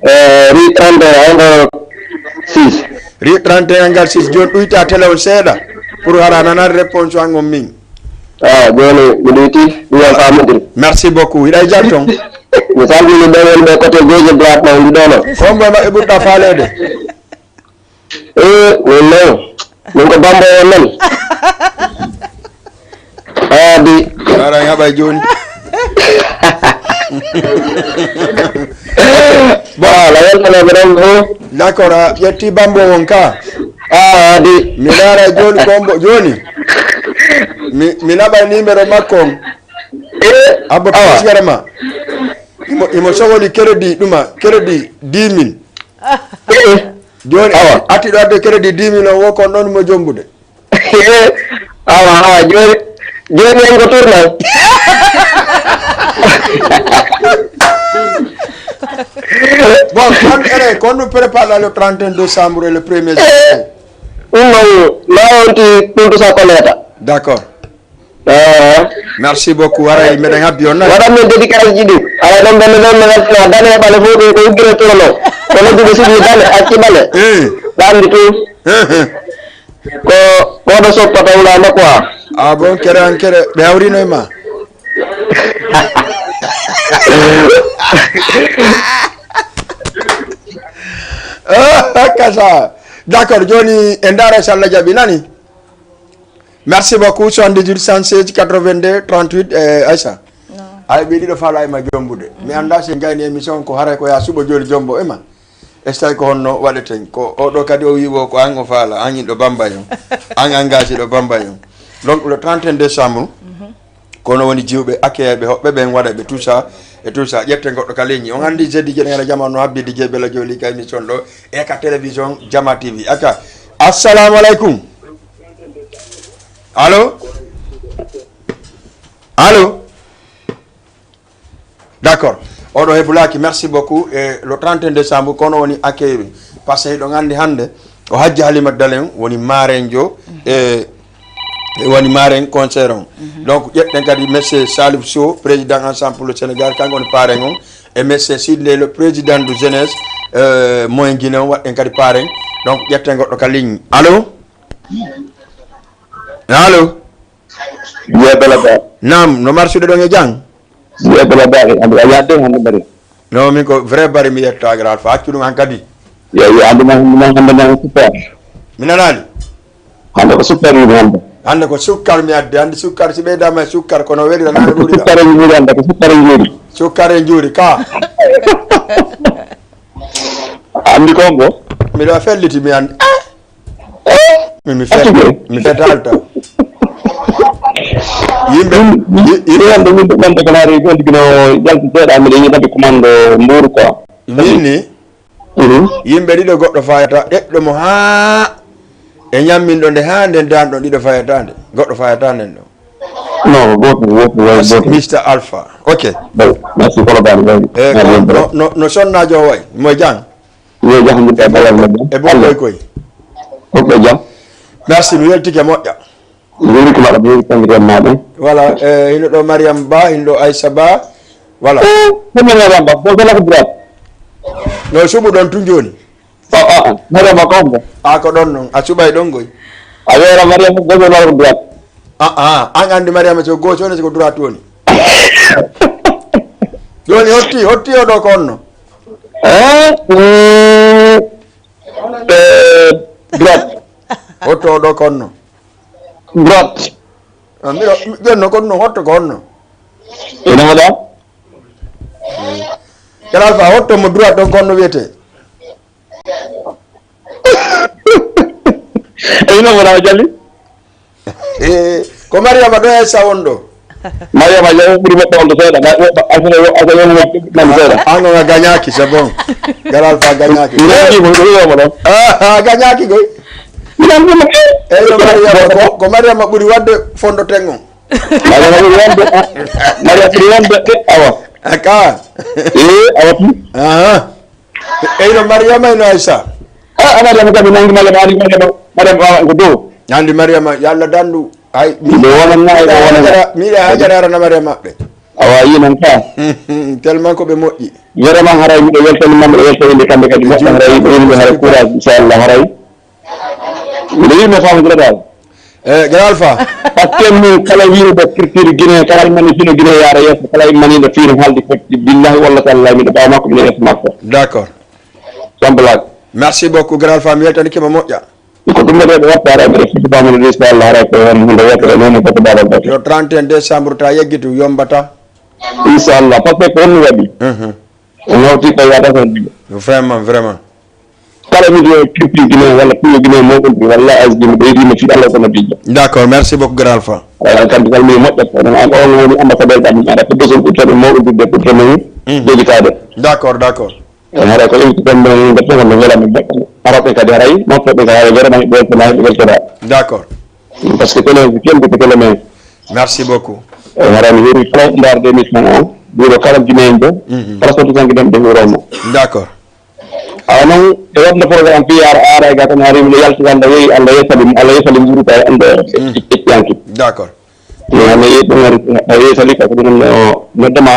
Eh, rue trente et un, angle six. Rue trente et un, angle six, jooni ɗuyta télé on seeɗa. Pour hara nanani réponse an on min. Ah, joni mi ɗoyti, mi wiya faamodiri. Merci beaucoup. Hiɗa e jam ton? Mi salmini ɓe woni ɓe côté gauche droite ɗo, ndi ɗo no. Ko mbo e maɓɓe ɓurɗa faaleede? Eh, min non. Min ko Bambo on non. Adi. Ara en haɓay joni. Bon, la weltanooɓe ɗon fof. D'accord, a ƴetti Bambo on ka. Ah, adi. Mi laara joni ko mbo joni. Mi, mi naɓa numéro makko on. Eh, abbo awa. Piskere ma. Imo, imo sogoli crédit ɗuma, crédit dix mille. Eh. Joni awa. Atti ɗo adde crédit dix mille on wo kon ɗon mo jombude. Awa, awa, joni, joni en ko tournal. Bon, kon ere, kon nous prépare le trente et un décembre et le premier janvier. Ɗum non, ma on ti ɗum to sa koleta. D'accord. Ah. Merci beaucoup. Waray meɗen habbi on nani. Waɗan min dédicace ji ɗi. Ala ɗon ɓe ɗon no weltina dane e ɓale fof ɗum ko uggire tournal. Ko noddude sidi dane, acci ɓale. Eh. Ɗamdi tout. Eh, eh. Ko, ko ɗo soppata wulama quoi. Ah bon, kere an kere, ɓe hawrino e ma? Ah, kasa. D'accord, joni e ndaara so Allah jaɓi nani. Merci beaucoup, soixante-dix-huit, cent seize, quatre-vingt-deux, trente-huit, eh, Aïssa. Ay, ɓe ɗiɗo faala e ma jombude. Mi annda si en gayni émission ko haray ko ya suɓo joli jombo e ma. Estay ko honno waɗeten? Ko oɗo kadi o wi'i wo ko an o faala, an yiɗo Bambay on. An engagé ɗo Bambay on. Donc le trente et un décembre, kono woni jiwɓe, accueilliɓe, hoɓɓe ɓen waɗa ɓe tout ça, et tout ça. Ƴetten goɗɗo ka ligne. On anndi jeudi jeɗen hara jama no habbi D J Bella Joli ka émission ɗo, e ka télévision Jama T V. Aka, assalamu aleykum. Allo? Allo? D'accord. Oɗo hebulaaki, merci beaucoup. E le trente et un décembre, kono woni accueil. Parce que hiɗon anndi hannde, o Hajji Halima Dalen woni maarenjo, e, e woni maaren concert on. Donc, ƴetten kadi Monsieur Salif Sow, président Ensemble pour le Sénégal, kanko woni paaren on. E Monsieur Sidney, le président de jeunesse, euh, moyen Guinée on, waɗɗen kadi paaren. Donc, ƴetten goɗɗo ka ligne. Allo? Allo? Ye bela ba. Naam, no marsude ɗon e jam? Ye bela ba, a yadde hande bari. No, min ko vrai bari mi yetta Grand Alpha. Accu ɗum hankadi. Ye, ye, hande ma, hande ma, hande ma, super. Mi nanaali? Hande ko super yimɓe hande. Hande ko sukkar mi addi, hande sukkar si ɓeydama e sukkar kono welira nana ɗuɗira. Sukkar e yimɓe hande, ko sukkar e yimɓe. Sukkar e njuuri ka. Andi kongo? Miɗo felliti mi andi. Min mi fet, mi fetal taw. Yimɓe, yi-, yi-, wonde min ɗo ɓande ko naari ko ndigi no jalti seeɗa, miɗo yiɗande commande mbuuru quoi. Min ni, mhm, yimɓe ɗiɗo goɗɗo fayata, ɗeɗɗo mo haa e ñamminɗo nde haa nden dan ɗon ɗiɗo fayata nde, goɗɗo fayata nden ɗo. Non, goto, goto, goto. Mister Alpha. Ok. Bon, merci, Colobane, merci. Eh, merci, no, no, no sonnaajo o wayi? Mo e jam? Yo jam, mi tawi balal ma jam. E bon koy koy. Ko ko jam? Merci, mi weltike moƴƴa. Mi weltike maɗa, mi weltike maɗa. Voilà, eh, hino ɗo Mariam Ba, hino ɗo Aissa Ba. Voilà. Eh, ko Mariam Ba, ko Bella ko Brat. No suɓu ɗon tun jooni. Ah, ah, ah. Mariama ko hombo? Ah, ko ɗon non. A suɓay ɗon goy. A wiyata Mariama goto walla ko droite? Ah, ah. An anndi Mariama so goto woni, so ko droite woni. Jooni hotti, hotti o ɗo ko honno? Eh? Mm. Eh, droite. Hotti o ɗo ko honno? Droite. Ah, mbiɗo, jooni no ko ɗum hotto ko honno? Ina waɗa? Kala Alfa, hotto mo droite ɗon ko honno wiyetee? Eyyi, non, wona o jali. Eh, ko Mariama ɗo e sawon ɗo. Mariama, yo ɓuri moƴƴo on to seeɗa. Alfa, yo, Alfa, yo, nan seeɗa. An on a gañaaki, c'est bon. Gal Alfa a gañaaki. Mi nanndi mo, mi nanndi mo ɗon. Ah, a gañaaki koy. Mi nanndi mo. Eyyo, Mariama, ko, ko Mariama ɓuri waɗde fondo tengo. Mariama ɓuri wonde, ah, Mariama ɓuri wonde, eh, awa. Aka. Eh, awa tun. Aha. Eyno Mariama, eyno Aissa. Ah, a Mariama kam, mi nangi Mariama, ani Mariama, Mariama, awa, ko dow. Andi Mariama, yo Allah dandu. Ay, mi, nde wonanno, ay, miɗa nde wonanno. Hajara, miɗa Hajara arana Mariama maɓɓe. Awa, yi non ka. Tellement ko ɓe moƴƴi. Vraiment, haray miɗo weltanima, miɗo weltaninde kamɓe kadi. Moƴƴa, haray, ɓeydude, haray, courage, inchallah, haray. Miɗo yiɗi mi famodira dal. Eh, Grand Alpha. Parce que min kala wiiɗo culture Guinée, kala immani fino Guinée yaara yeeso, kala immani ɗo fiino haalde fotti, billahi walla tallahi miɗo ɓaawa makko, miɗo yeeso makko. D'accord. Sans blague. Merci beaucoup, Grand Alpha. Mi weltanike ma moƴƴa. Ko ɗum ɗo ɓe watta ara ɓe fuɗɗi bamano de, inchallah, ara ko won hunde wottere noon ko baɗa ɗo. Yo trente et un décembre ta yeggitu yombata. Inchallah, parce que ko honno waɗi? Mhm. O nawti ko yaata ko ɗiɗo. Vraiment, vraiment. Kala mi ɗo culture Guinée walla piyo Guinée mo ɗum walla asdi mo ɓeydi mo fi Allah ko no bijjo. D'accord, merci beaucoup, Grand Alpha. Ala kam kala mi moƴƴa ko ɗum an on woni ambassadeur kam ara ko besoin pour tan mo ɗum de pour tan mo. Mhm. Jogitaade. D'accord, d'accord. E hara ko invite tan mo nde tan mo wala mi moƴƴa. Ara ɓe kadi haray mo ko ɓe kadi haray vraiment ɓe ko na ɓe ko da. D'accord. Parce que télé ko keldi ko télé men. Merci beaucoup. E hara mi heri kala ndar de mi tan o. Bureau kala Guinée en de. Mhm. Kala ko tan Guinée de bureau mo. D'accord. Awa noon e waɗno programme P R ara e gatan hari miɗo yalti Allah yehi Allah yehi salim Allah yehi salim juruta e ande ƴettiyanke. D'accord. Mi hande yehi ɗum hari a yehi sali ka ko ɗum noddema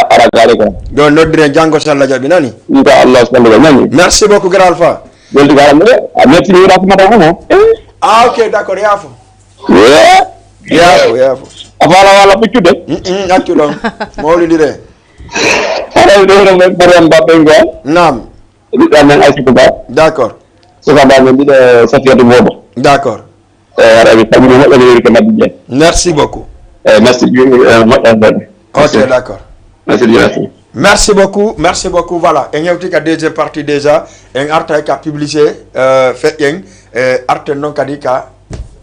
ara gare ka. Ɗo noddire janngo so Allah jaɓi nani. Inchallah so Allah jaɓi nani. Merci beaucoup, Grand Alpha. Welti garam de a metti mi rafmata hono. Ah, ok, d'accord, yaafo. Yaafo, yaafo. A faala wala ɓuccude. Mm, accu ɗon. Mawlidire. Haray ɗo ɗo men ɓuran baɓɓe ngo. Naam. Ɓiɗɗo amen Aysatu Ba. D'accord. Suka ba men ɓiɗɗo Safiyatu Bobo. D'accord. Eh, haray mi salmini moƴƴa mi weli ko Maddi Dieng. Merci beaucoup. Eh, merci bien, eh, moƴƴa. Ok, d'accord. Merci bien. Merci beaucoup, merci beaucoup. Voilà, en hewti ka deuxième partie déjà. En arta ka publicité, euh, feƴƴen, eh, arten noon kadi ka,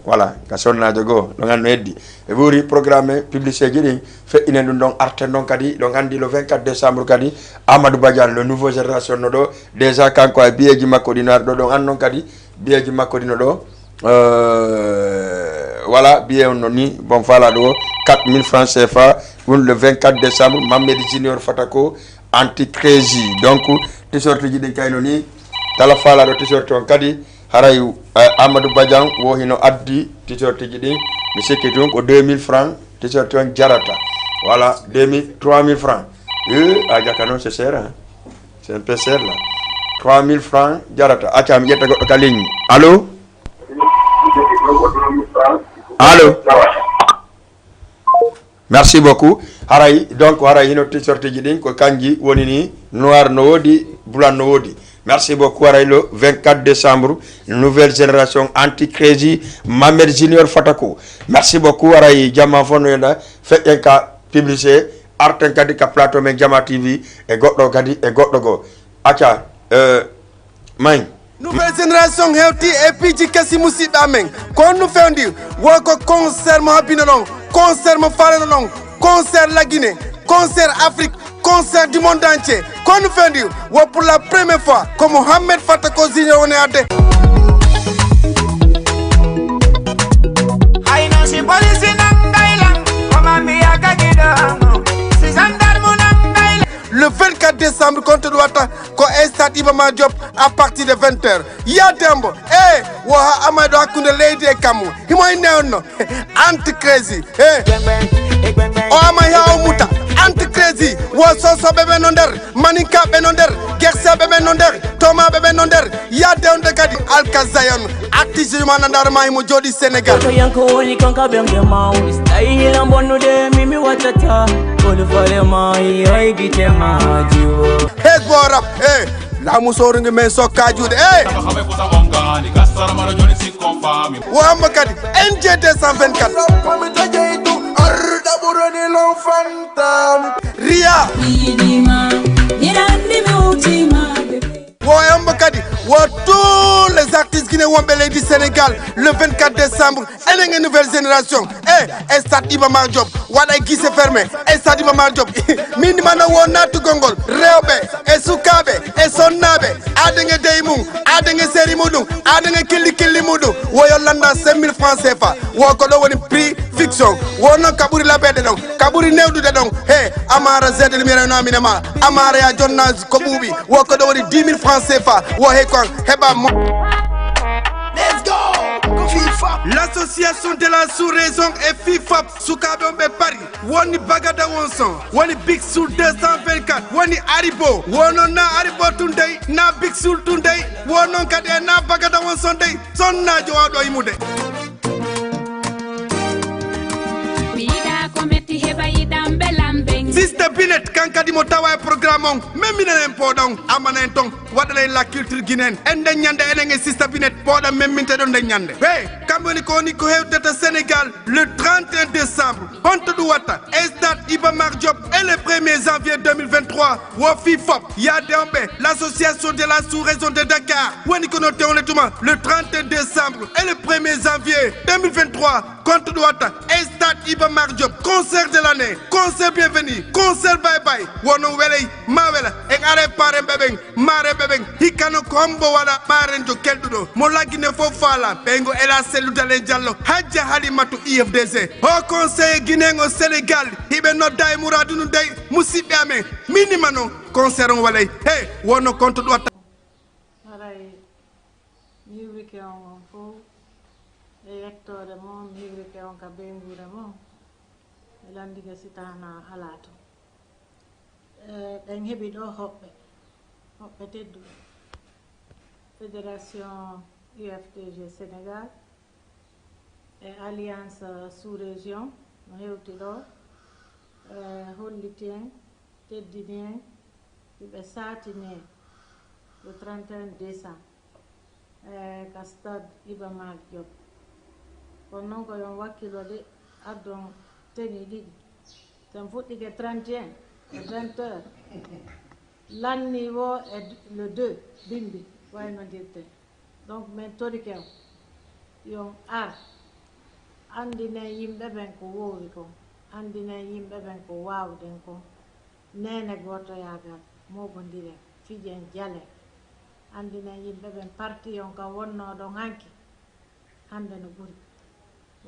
voilà, ka sonnaajo goo, ɗo nganno heddi. E ɓuri programme publicité ji ɗin, feƴƴinen ɗum ɗon, arten noon kadi, ɗon anndi le vingt-quatre décembre kadi, Amadou Badiane, le nouveau génération no ɗo, déjà kanko e biyeeji makko ɗi no ari ɗo, ɗon anndi noon kadi, biyeeji makko ɗi no ɗo, euh, voilà, biye on no ni, bon, voilà ɗo, quatre mille francs C F A, ɗum le vingt-quatre décembre, Mamadou Junior Fatako, Anti-Crazy. Donc, t-shirt ji ɗin kayno ni, kala faalaɗo t-shirt on kadi, haray, eh, Amadou Badiane wo hino addi t-shirt ji ɗin, mi sikki tun ko deux mille francs, t-shirt on jarata. Voilà, deux mille, trois mille francs. Eh, a jaka non, c'est cher, hein? C'est un peu cher, là. Trois mille francs jarata. Acca, mi ƴetta goɗɗo ka ligne. Allô? Allô? Merci beaucoup. Haray, donc, haray hino t-shirt ji ɗin ko kanji woni ni, noir no woodi, blanc no woodi. Merci beaucoup. Haray le vingt-quatre décembre, nouvelle génération Anti-Crazy, Mamadou Junior Fatako. Merci beaucoup. Haray jamma fof no yenda, feƴƴen ka publicité, arten kadi ka plateau men Jama T V, e goɗɗo kadi, e goɗɗo goo. Acca, euh, May. Nouvelle génération hewti e piiji kesi musidɓe amen. Ko honno fewndi? Wo ko concert mo habbino ɗon, concert mo faalano ɗon, concert la Guinée, concert Afrique, concert du monde entier. Ko honno fewndi? Wo pour la première fois ko Mohamed Fatako Junior woni adde. Hayno si polisi nanngay lan, ko ma mbiya kagiɗo, si gendarme nanngay lan. Le vingt-quatre décembre, konto ɗum watta ko e stade Iba Mar Diop à partir de vingt heures. Ya Dembo, eh, wo ha amay ɗo hakkunde leydi e kammu. Himo inne on no. Anti-Crazy, eh. O amay ha o muta. Anti-Crazy, wo sosoɓe ɓe no nder, maninkaɓe no nder, gerseɓe ɓe no nder, tomaɓe ɓe no nder. Ya dewde kadi Alka Zion, artiste ma nandar ma himo jooɗi Sénégal. Ko yanko woni kon ka ɓe nge mawni. Style am bonnude mi mi wattata. Kolo fale ma yoy gite ma jiwo. Hezbo rap, eh. Laamu soorungi men sokka juuɗe, eh. Wo amma kadi, N J deux cent vingt-quatre. Ria. Wo amma kadi, wo tous les artistes guinéens wonɓe leydi Sénégal, le vingt-quatre décembre, enen e nouvelle génération. E, e stade Iba Mar Diop, waɗa e guichet fermé, e stade Iba Mar Diop. Min mana wo nattugol ngol, rewɓe, e sukaaɓe, e sonnaaɓe, aden e dey mum, aden e seri muɗum, aden e killi killi muɗum. Woyo landa cinq mille francs C F A, wo ko ɗo woni prix fiction. Wo noon ka ɓuri laɓeede ɗon, ka ɓuri newɗude ɗon. He, Amara Z lumière no amina ma, Amara ya jonna ko ɓuuɓi. Wo ko ɗo woni dix mille francs C F A. Wo he kon, heɓa mo. Let's go! Ko FIFA. L'association de la sous-région e FIFA. Sukaaɓe on ɓe Paris. Woni Bagada Wonson. Woni Big Soul deux cent vingt-quatre. Woni Aribo. Wo noon na Aribo tun dey. Na Big Soul tun dey. Wo noon kadi e na Bagada Wonson dey. Sonnaajo waaɗo yimude. Sister Binet, kan kadi mo tawa e programme on, memminana en pooɗon, ammana en ton, waɗana en la culture guinéenne. En nden ñande enen e Sister Binet, pooɗan memminte ɗon nden ñande. Hey, kamɓe woni ko woni ko hewtata Sénégal le trente et un décembre. Honto ɗum watta? E stade Iba Mar Diop et le premier janvier deux mille vingt-trois. Wo fii fop, yaade on ɓe, l'association de la sous-région de Dakar. Woni ko no tewne tuma le trente et un décembre et le premier janvier deux mille vingt-trois. Honto ɗum watta? E stade Iba Mar Diop, concert de l'année, concert bienvenu, concert bye bye. Wono weley, ma wela, en are paren ɓe ɓen, maren ɓe ɓen, hikkano ko hombo waɗa marenjo kelɗuɗo, mo laggine fof faala, ɓeygo Ela Sellu Dalen Diallo, Hajja Halimatu I F D G. Ho conseiller guinéen o Sénégal, hiɓe nodda e muradu nu dey, musidɓe amen, minima noon, concert on walay, he, wono honto ɗum watta? Haray mi hiwrike on on fof e yettoode mon, mi hiwrike on ka ɓeynguure mon, mi lanndike si tawno alaa toon. Eh, ɗen heɓi ɗo hoɓɓe, hoɓɓe tedduɓe. Fédération U F D G Sénégal e Alliance sous-région no hewti ɗo, eh, holliti en, teddini en, hiɓe saatini en le trente et un décembre, eh, ka stade Iba Mar Diop. Kono noon ko yon wakkilo de, addon tenue ɗiɗi. Sen fuɗɗike trente et un e vingt heures. Lanni wo e le deux bimbi waynodirte. Donc, min torike on, yon ar, anndinen yimɓe ɓen ko woori kon, anndinen yimɓe ɓen ko waawɗen kon. Neene gootoyaagal, mooɓondiren, fijen, jalen. Anndinen yimɓe ɓen parti on ka wonnoo ɗon hanki, hannde no ɓuri.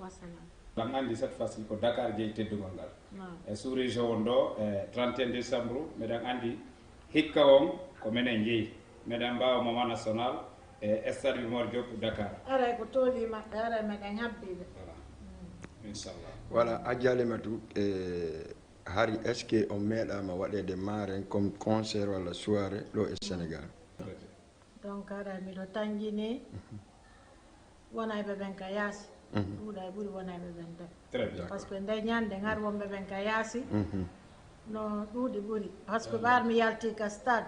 Wassalam. Ɗan anndi cette fois-ci ko Dakar jeyi teddugol ngal. Naam. E sous-région on ɗo, e trente et un décembre, meɗen anndi hikka on ko menen jeyi. Meɗen mbaawa Moment National e stade Iba Mar Diop Dakar. Aray ko tooli maɓɓe, aray meɗen habbii ɓe. Voilà. Mm. Inchallah. Voilà, Hajji Halimatu, e hari, est-ce que on meeɗaama waɗeede maren comme concert walla soirée ɗo e Sénégal? Donc, aray miɗo tanjini wonayɓe ɓen ka yaasi. Mhm. Ɗuuɗa e ɓuri wonayɓe ɓen nder. Très bien. Par ce que nde ñande ngar wonɓe ɓen ka yaasi. Mhm. No ɗuuɗi ɓuri. Par ce que ɓaar mi yalti ka stade,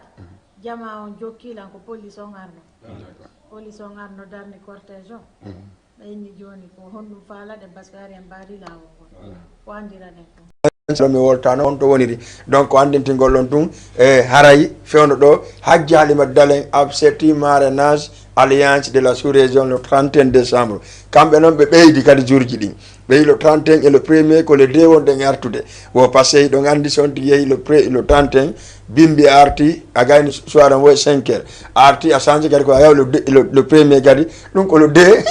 jama on jokki lan ko police on arno. D'accord. Police on arno darni cortège on. Mhm. Ɓe inni jooni ko honɗum faalade, parce que hari en mbaadi laawol ngol. Voilà. Ko anndiraɗen kon. Ɗo mi woltano on to woniri. Donc, ko anndintingol on tun, e haray fewndo ɗo, Hajji Halimatu Dalen absenti marrainage Alliance de la sous-région le trente et un décembre. Kamɓe noon ɓe ɓeydi kadi jourji ɗin. Ɓeyi le trente et un et le premier ko le deux wonɗen artude. Wo passé ɗon anndi si on tigi yehi le pre-, le trente et un, bimbi arti, a gayni soir on wo e cinq heures. Arti a change kadi ko a yaw le deux, le, le premier kadi, ɗum ko le deux,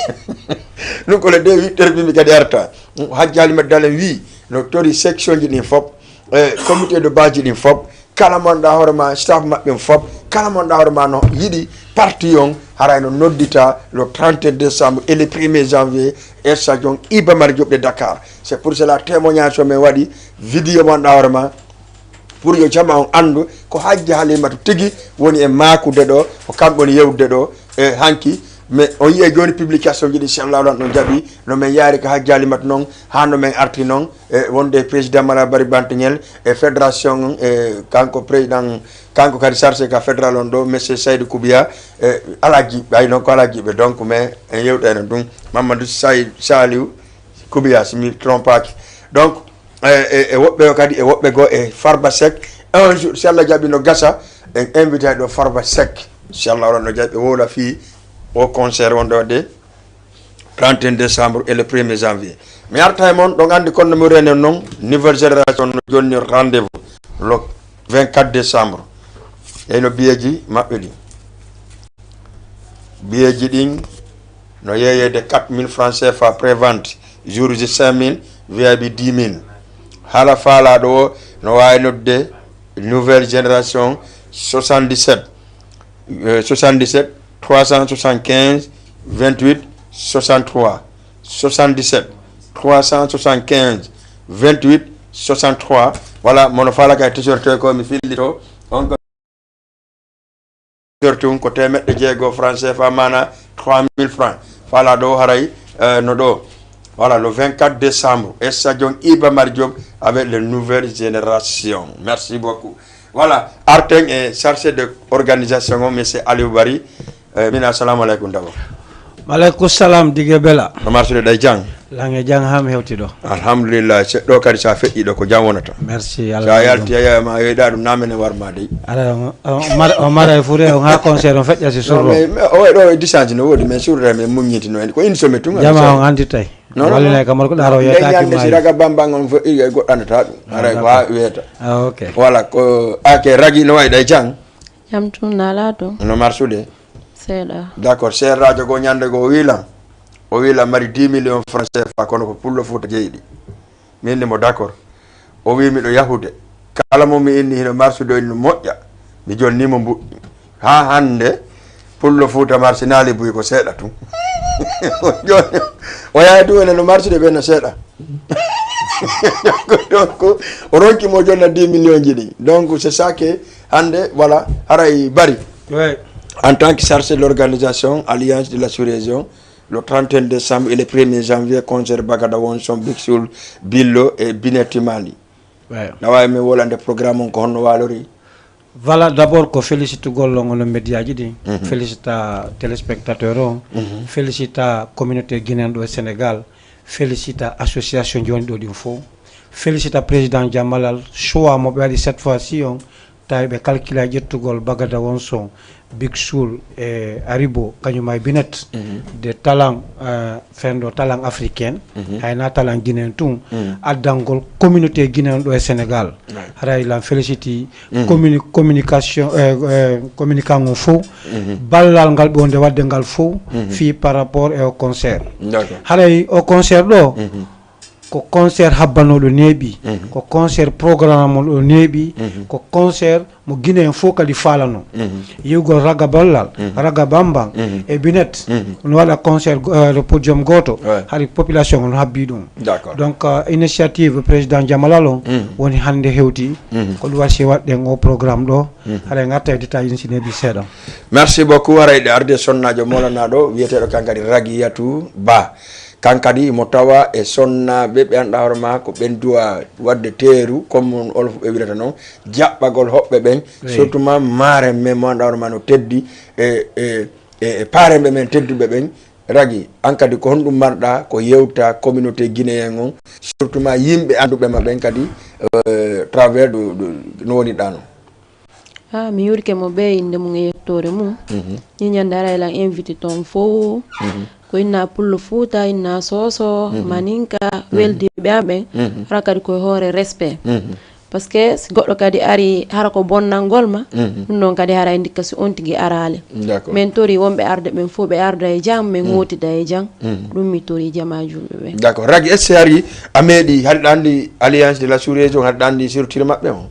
ɗum ko le deux huit heures bimbi kadi arta. Hajji Halimatu Dalen wi, no tori section ji ɗin fop, e comité de base ji ɗin fop, kala mo annduɗaa hoore ma, staff maɓɓe fop, kala mo annduɗaa hoore ma no yiɗi parti on, haray no noddita le trente et un décembre et le premier janvier, e stadium Iba Mar Diop de Dakar. C'est pour cela témoignage o min waɗi, vidéo mo annduɗaa hoore ma, pour yo jama on anndu ko Hajji Halimatu tigi woni e maakude ɗo, ko kamɓe woni yewtude ɗo e hanki. Mais on yi'e jooni publication ji ɗi, inchallah, on no jaɓi, no min yaari ka Hajji Halimatu noon, haa no min arti noon, e wonde président Mala Bari Bantiŋel, e fédération on, e kanko président, kanko kadi chargé ka fédéral on ɗo, monsieur Saydou Koubiya, e alaa jiɓɓe, ay noon ko alaa jiɓɓe, donc, mais en yewtayno ɗum, Mamadou Say-, Saliou Koubiya, si mi trompaki. Donc, e, e, e woɓɓe o kadi, e woɓɓe goo, e Farba Seck, un jour, si Allah jaɓi no gasa, en invité ɗo Farba Seck, inchallah, oɗon no jaɓi, ɓe wowla fii o concert wonɗo waɗde trente et un décembre et le premier janvier. Mi arta e mon, ɗon anndi kono no mi renen noon, nouvelle génération no jonni rendez-vous le vingt-quatre décembre. Eyno biyeeji maɓɓe ɗi. Biyeeji ɗin no yeeyeede quatre mille francs C F A prévente, jour ji cinq mille, V I P dix mille. Haala faalaaɗo o no waawi noddude nouvelle génération soixante-dix-sept, euh, soixante-dix-sept trois cent soixante-quinze vingt-huit soixante-trois, soixante-dix-sept trois cent soixante-quinze vingt-huit soixante-trois. Voilà, mono faala kay t-shirt ko mi fillito. On ko t-shirt ko teemeɗɗe jeego franc C F A, maana trois mille francs. Faalaaɗo o haray, euh, no ɗo. Voilà, le vingt-quatre décembre, e stadion Iba Mar Diop avec les nouvelles générations. Merci beaucoup. Voilà, arten e chargé de organisation o, monsieur Aliou Bari. Eh, min, assalamu aleykum d'abord. Maleykum salam, dige bela. No marsude ɗay jang? Lange jang ham hewti ɗo. Alhamdulillah, se ɗo kadi sa feƴƴi ɗo ko jam wonata. Merci, Sa Allah yalti a yama yoyɗa ɗum namene warma dey. Ala o mara o mara e fure on ha concert on feƴƴa si Non, surro. mais, mais o waɗi ɗo e distance no woodi, mais surre men muññitino en. Ko une semaine tun. Jama on andi tay. Non, non, Wallina non. Kamar ko ɗaro Nde yetaki ñande si mayi. Raga bambang on fo, i, i goɗɗo andata ɗum. Ah, Haray ko ha d'accord. Wiyata. Ah, ok. Voilà, ko ake ragi no wayi ɗay jang. Jam tun nala to. No marsude. Seeɗa. D'accord, seeɗa radio go ñande go o wilan. O wilan mari dix millions francs C F A kono ko pullo Fuuta jeyi ɗi. Min ni mo d'accord. O wi miɗo yahude. Kala mo mi inni hino marsude o inni moƴƴa. Mi jonni mo mbuɗɗi. Ha hande pullo Fuuta marsinaali buy ko seeɗa tun. Joni o yahi tun ene no marsude ɓe no seeɗa. Donc, o ronki mo jonna dix millions ji ɗin. Donc, c'est ça que hande, voilà, haray bari. Ouais. En tant que chargé de l'organisation Alliance de la sous-région, le trente et un décembre et le premier janvier, concert Bagada Wonson, Big Soul, Billo et Binetti Mali. Ouais. Na wawi min wolande programme on ko honno walori? Voilà, d'abord ko félicitugol on onon média ji ɗin. Mhm. Félicita téléspectateur on. Mhm. Félicita communauté guinéen ɗo e Sénégal. Félicita association joni ɗo ɗin fof. Félicita président Jamalal, choix mo ɓe waɗi cette fois ci on, tawi ɓe calcula ƴettugol Bagada Wonson, Big Soul e Aribo, kañum e Binet, Mhm. de talent, euh, fenɗo talent africain, Mhm. hayna talent guinéen tun, Mhm. addangol communauté guinéen ɗo e Sénégal. Ouais. Haray lan féliciti Mhm. communi-, communication, euh, euh, communicant on fof, Mhm. ballal ngal ɓe wonde wadde ngal fof, Mhm. fii par rapport e o concert. D'accord. Haray o concert ɗo, Mhm. ko concert habbanooɗo neeɓi, Mhm. ko concert programme ɗo neeɓi, Mhm. ko concert mo Guinée en fof kadi faalano. Mhm. Yiwgol Raga Ballal, Mhm. Raga Bambang, Mhm. e Binet, Mhm. no waɗa concert go-, euh, le podium gooto, Ouais. hari population on habbi ɗum. D'accord. Donc, euh, initiative président Jamalal on Mhm. woni hannde hewti, Mhm. ko ɗum wasi waɗɗen o programme ɗo, Mhm. haray ngarta e détail in si neeɓi seeɗa. Merci beaucoup. Haray ɗe arde sonnaajo molanaɗo wiyeteeɗo kankadi Ragiyatu Ba. Kankadi mo tawa e sonnaaɓe ɓe annduɗaa hoore ma ko ɓen duwa waɗde teeru, comme on olof ɓe wiɗata noon, jaɓɓagol hoɓɓe ɓen, Oui. surtout ma maare men mo annduɗaa hoore ma no teddi e, e, e, e paremɓe men tedduɓe ɓen. Ragi, an kadi ko honɗum marɗa ko yewta communauté guinéen on, surtout ma yimɓe annduɓe ma ɓen kadi, euh, travers de, de, no woniɗaa noon? Ah, mi yurike mo bee innde mum e yettoore mum. Mhm. Ni ñande ara elan invité toon fof. Mhm. Ko inna pullo Fuuta, inna Soso, Mhm. Maninka, Mhm. weldiiɓe am ɓen. Mhm. Hara kadi ko e hoore respect. Mhm. Parce que si goɗɗo kadi ari hara ko bonnangol ma, Mhm. ɗum ɗon kadi hara e ndikka si on tigi araali. D'accord. Min tori wonɓe arde ɓen fof ɓe arda e jam, min Mhm. hootida e jam. Mhm. Ɗum mi tori jama julɓe ɓen. D'accord. Ragi, est-ce que hari a meeɗi, hari ɗa anndi Alliance de la Sous-Région, hari ɗa anndi structure maɓɓe on?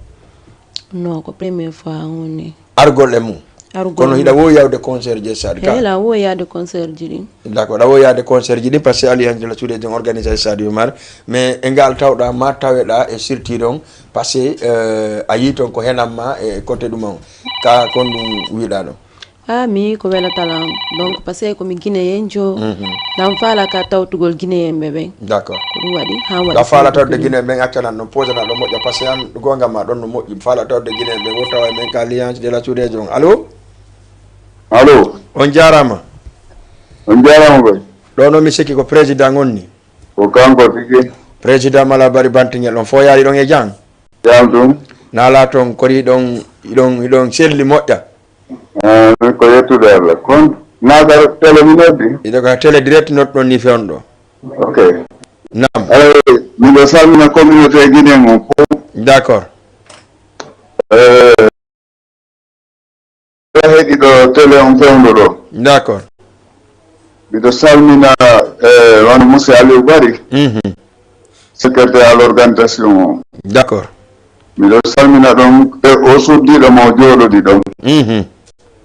Non, ko première fois woni. Argol e mum? Argol Kono mum. Hiɗa woowi yawde concert ji e saɗi ka? Eyi, la woowi yaade concert ji ɗin. D'accord, aɗa woowi yaade concert ji ɗin, parce que Alliance de la Sous-Région organise e Sadio Mar, mais e ngal tawɗa, ma taweɗa e structure on, parce que, euh, a yii toon ko henan ma e côté ɗum on. Ka kon ɗum wiɗa ɗo? Ah, mi ko welataa lan. Donc, parce que ko mi Guinéen jo. Mhm. Lan faala ka tawtugol Guinéen ɓe ɓen. D'accord. Ko ɗum waɗi, han waɗi Da faala fewde tawde Guinée. Guinéen ɓen accanan ɗon, posanan ɗon moƴƴa, parce que an goonga ma ɗon no moƴƴi. Faala tawde Guinéen ɓen, wo tawa men ka Alliance de la Sous-Région. Allô? Allô? On jaaraama. On jaaraama koy. Ɗo no mi sikki ko président on ni. Ko kanko tigi. Président Mala Bari Bantiŋel, on fof yaari ɗon e jam? Jam ɗum. Nala toon, kori ɗon, iɗon, iɗon selli moƴƴa? Ah, min ko yettude Allah. Kon nagar télé mi noddi? Iɗo ka télé direct nodɗon ni fewndo. Ok. Naam. Eh, miɗo salmina communauté Guinée on fof. D'accord. Eh, heɗiɗo télé on fewndo ɗo. D'accord. Miɗo salmina, eh, wano monsieur Aliou Bari, Mhm. secrétaire à l'organisation o. D'accord. Miɗo salmina ɗon e o suddiɗo mo jooɗodi ɗon. Mhm.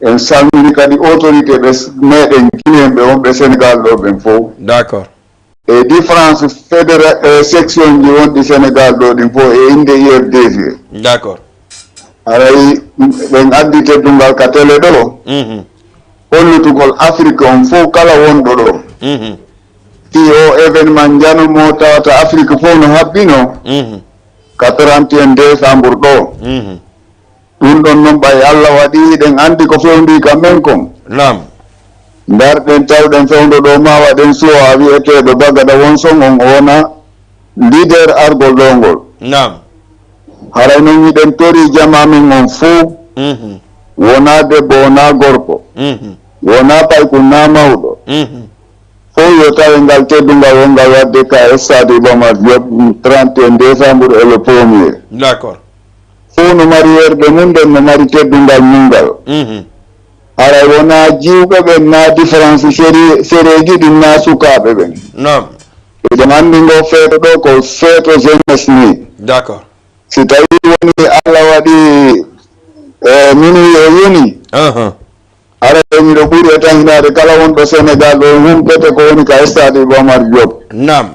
En salmini kadi autorité ɓe s-, meɗen Guinéen ɓe wonɓe Sénégal ɗo ɓen fof. D'accord. E différence fédéra-, e section ji wonɗi Sénégal ɗo ɗin fof e innde U F D G. D'accord. Haray ɓen addi teddungal ka télé ɗo. Mhm. Hollitugol Afrique on fof kala wonɗo ɗo. Mhm. o événement njano mo tawata Afrique fof no habbino, mhm, ka trente et un décembre ɗo. Mhm. Ɗum ɗon noon, ɓay Allah waɗi hiɗen anndi ko fewndii ka men kon. Naam. Ndarɗen tawɗen fewndo ɗo, ma waɗen suwa wi'eteeɗo Bagada Wonson, on o wona leader argol ɗo ngol. Naam. Haray noon hiɗen tori jama men on fof, mhm, wonaa debbo, wonaa gorko, mhm, wonaa paykun, naa mawɗo. Mhm. Fof yo tawe ngal teddungal wonngal waɗde ka stade Iba Mar Diop, trente et un décembre et le premier. D'accord. Fof no mari yeerde mum nden, no mari teddungal mum ngal. Mhm. Haray wonaa jiwɓe ɓen, naa différence seri-, sereeji ɗin, naa sukaaɓe ɓen. Naam. Eɗen anndi ngo feeto ɗo ko feeto jeunesse ni. D'accord. Si tawi woni Allah waɗi, eh, minuit o yoni, aha, aray miɗo ɓuri e tan hinaade kala wonɗo Sénégal ɗo humpete ko woni ka stade Iba Mar Diop. Naam.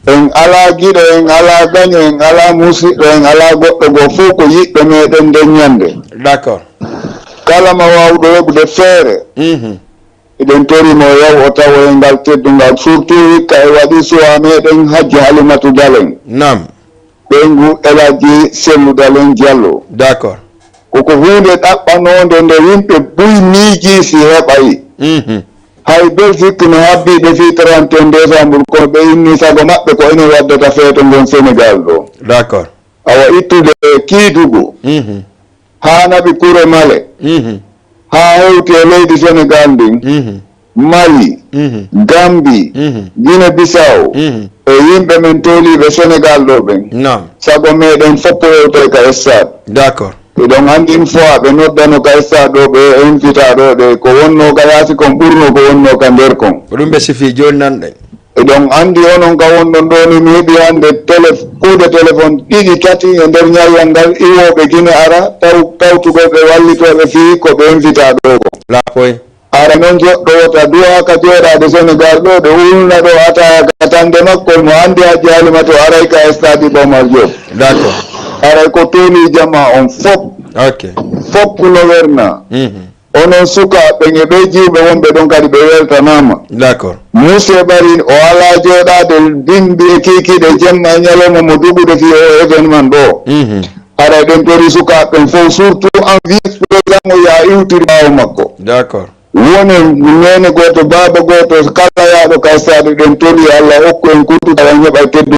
En alaa giɗo, en alaa gaño, en alaa musiɗɗo, en alaa goɗɗo goo, fof ko yiɗɓe meɗen nden ñande. D'accord. Kala ma waawɗo yoɓude feere, mhm, eɗen tori mo yaw o tawo e ngal teddungal, surtout hikka e waɗi suwa meɗen Hajji Halimatu Dalen. Naam. Ɓeyngu El Hadji Sellu Dalen Diallo. D'accord. Koko huunde ɗaɓɓanoonde nde yimɓe buy miijii si heɓay. Mhm. Hay Belgique no habbii ɓe fii trente et un décembre, kono ɓe inni sago maɓɓe ko enen waddata feeto ngon Sénégal ɗo. D'accord. Awa ittude Kiidugu. Mhm. Haa naɓi Kure Male. Mhm. Haa hewti e leydi Sénégal ndin. Mhm. Mali, mhm, Gambie, mhm, Guinée Bissau, mhm, e yimɓe men tooliiɓe Sénégal ɗo ɓen. Naam. Sago meɗen fof ko yewtoy ka stade. D'accord. Eɗon anndi une fois ɓe noddano ka stade ɗo, ɓe invita ɗo, ɗe ko wonno ka yaasi kon ɓurno ko wonno ka nder kon. Ko ɗum ɓe sifi jooni nan ɗen. Eɗon anndi onon ka wonɗon ɗo ni, mi heɓi hannde télé-, kuuɗe téléphone ɗiɗi, tati e nder ñawwal ngal, iwooɓe Guinée ara, taw-, tawtugol ɓe wallitooɓe fii ko ɓe invita ɗo ko. Laapoy. Ara noon joɗɗo wota duwa ka jooɗaade Sénégal ɗo, ɗo ulna ɗo ataya ka tande makko, mo anndi Hajji Halimatu aray ka stade Iba Mar Diop. D'accord. Aray ko tooli jama on fop. Ok. Fop no werna. Mhm. Onon sukaaɓe ɓen e ɓee jiwɓe wonɓe ɗon kadi ɓe weltanaama. D'accord. Monsieur Barine o alaa jooɗaade bimbi e kiikiiɗe jemma e ñalawma mo duɓude fii o événement ɗo. Mhm. Aray ɗen tori sukaaɓe ɓen fof, surtout en vice président o yaa iwtiri ɓaawo makko. D'accord. Wonen neene gooto, baaba gooto, kala yaaɗo ka stade, ɗen tori Allah okku en kuttu tawa en heɓa teddu.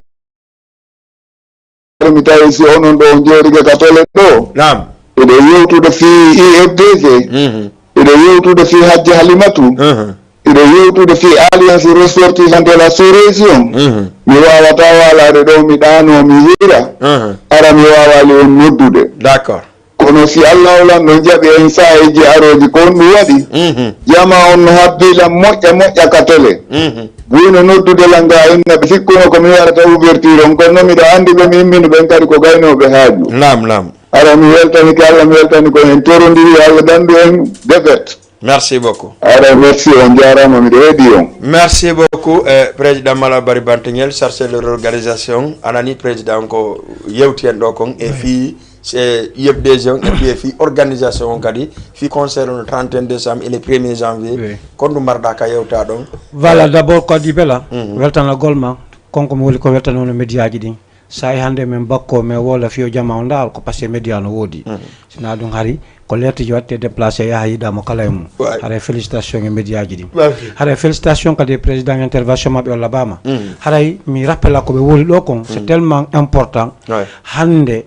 Mi tawi si onon ɗo on jooɗike ka tele ɗo. Naam. Eɗo yewtude fii I F D G. Mhm. Eɗo yewtude fii Hajji Halimatu. Mhm. Eɗo yewtude fii Alliance Ressortissant de la Sous-Région. Mhm. Mi waawata waalaade ɗo, mi ɗaanoo, mi hiira. Mhm. Ara mi waawaali on noddude. D'accord. Kono si Allahu Lanɗo jaɓi en saa'iiji arooji, ko honɗum waɗi? Mhm. Jama on no habbii lan moƴƴa moƴƴa ka tele. Mhm. Buy no noddude lan ga inna ɓe sikkuno ko mi waɗata ouverture on, kono miɗo anndi ɓe mi immini ɓen kadi ko gaynooɓe haaju. Naam, naam. Ara mi weltanike Allah, mi weltani ko en torondiri Allah dandu en défaite. Merci beaucoup. Ara merci, on jaaraama, miɗo heɗii on. Merci beaucoup, eh, président Mala Bari Bantignel, chargé de l'organisation, a nanii président ko yewti en ɗo kon, e fii se I F D G on, e fii, e fii organisation on kadi, fii concert on trente et un décembre et le premier janvier. Oui. Ko honɗum marɗa ka yewta ɗon? Voilà, eh, d'abord ko adii bela, mhm, weltanagol ma, kon ko mi woni ko weltanoono médiaji ɗin. Saa'i hannde men bakko, men woola fiyo jama on ndaal ko parce que média no woodi. Mhm. Sinaa ɗum hari ko leertiiji waɗte déplacé yaha yiɗa mo kala e mum. Ouais. Haray félicitation e médiaji ɗin. Merci. Haray félicitation kadi e président intervention maɓɓe o labaama. Mhm. Haray mi rappela ko ɓe woli ɗo kon, c'est, mhm, tellement important. Ouais. Hannde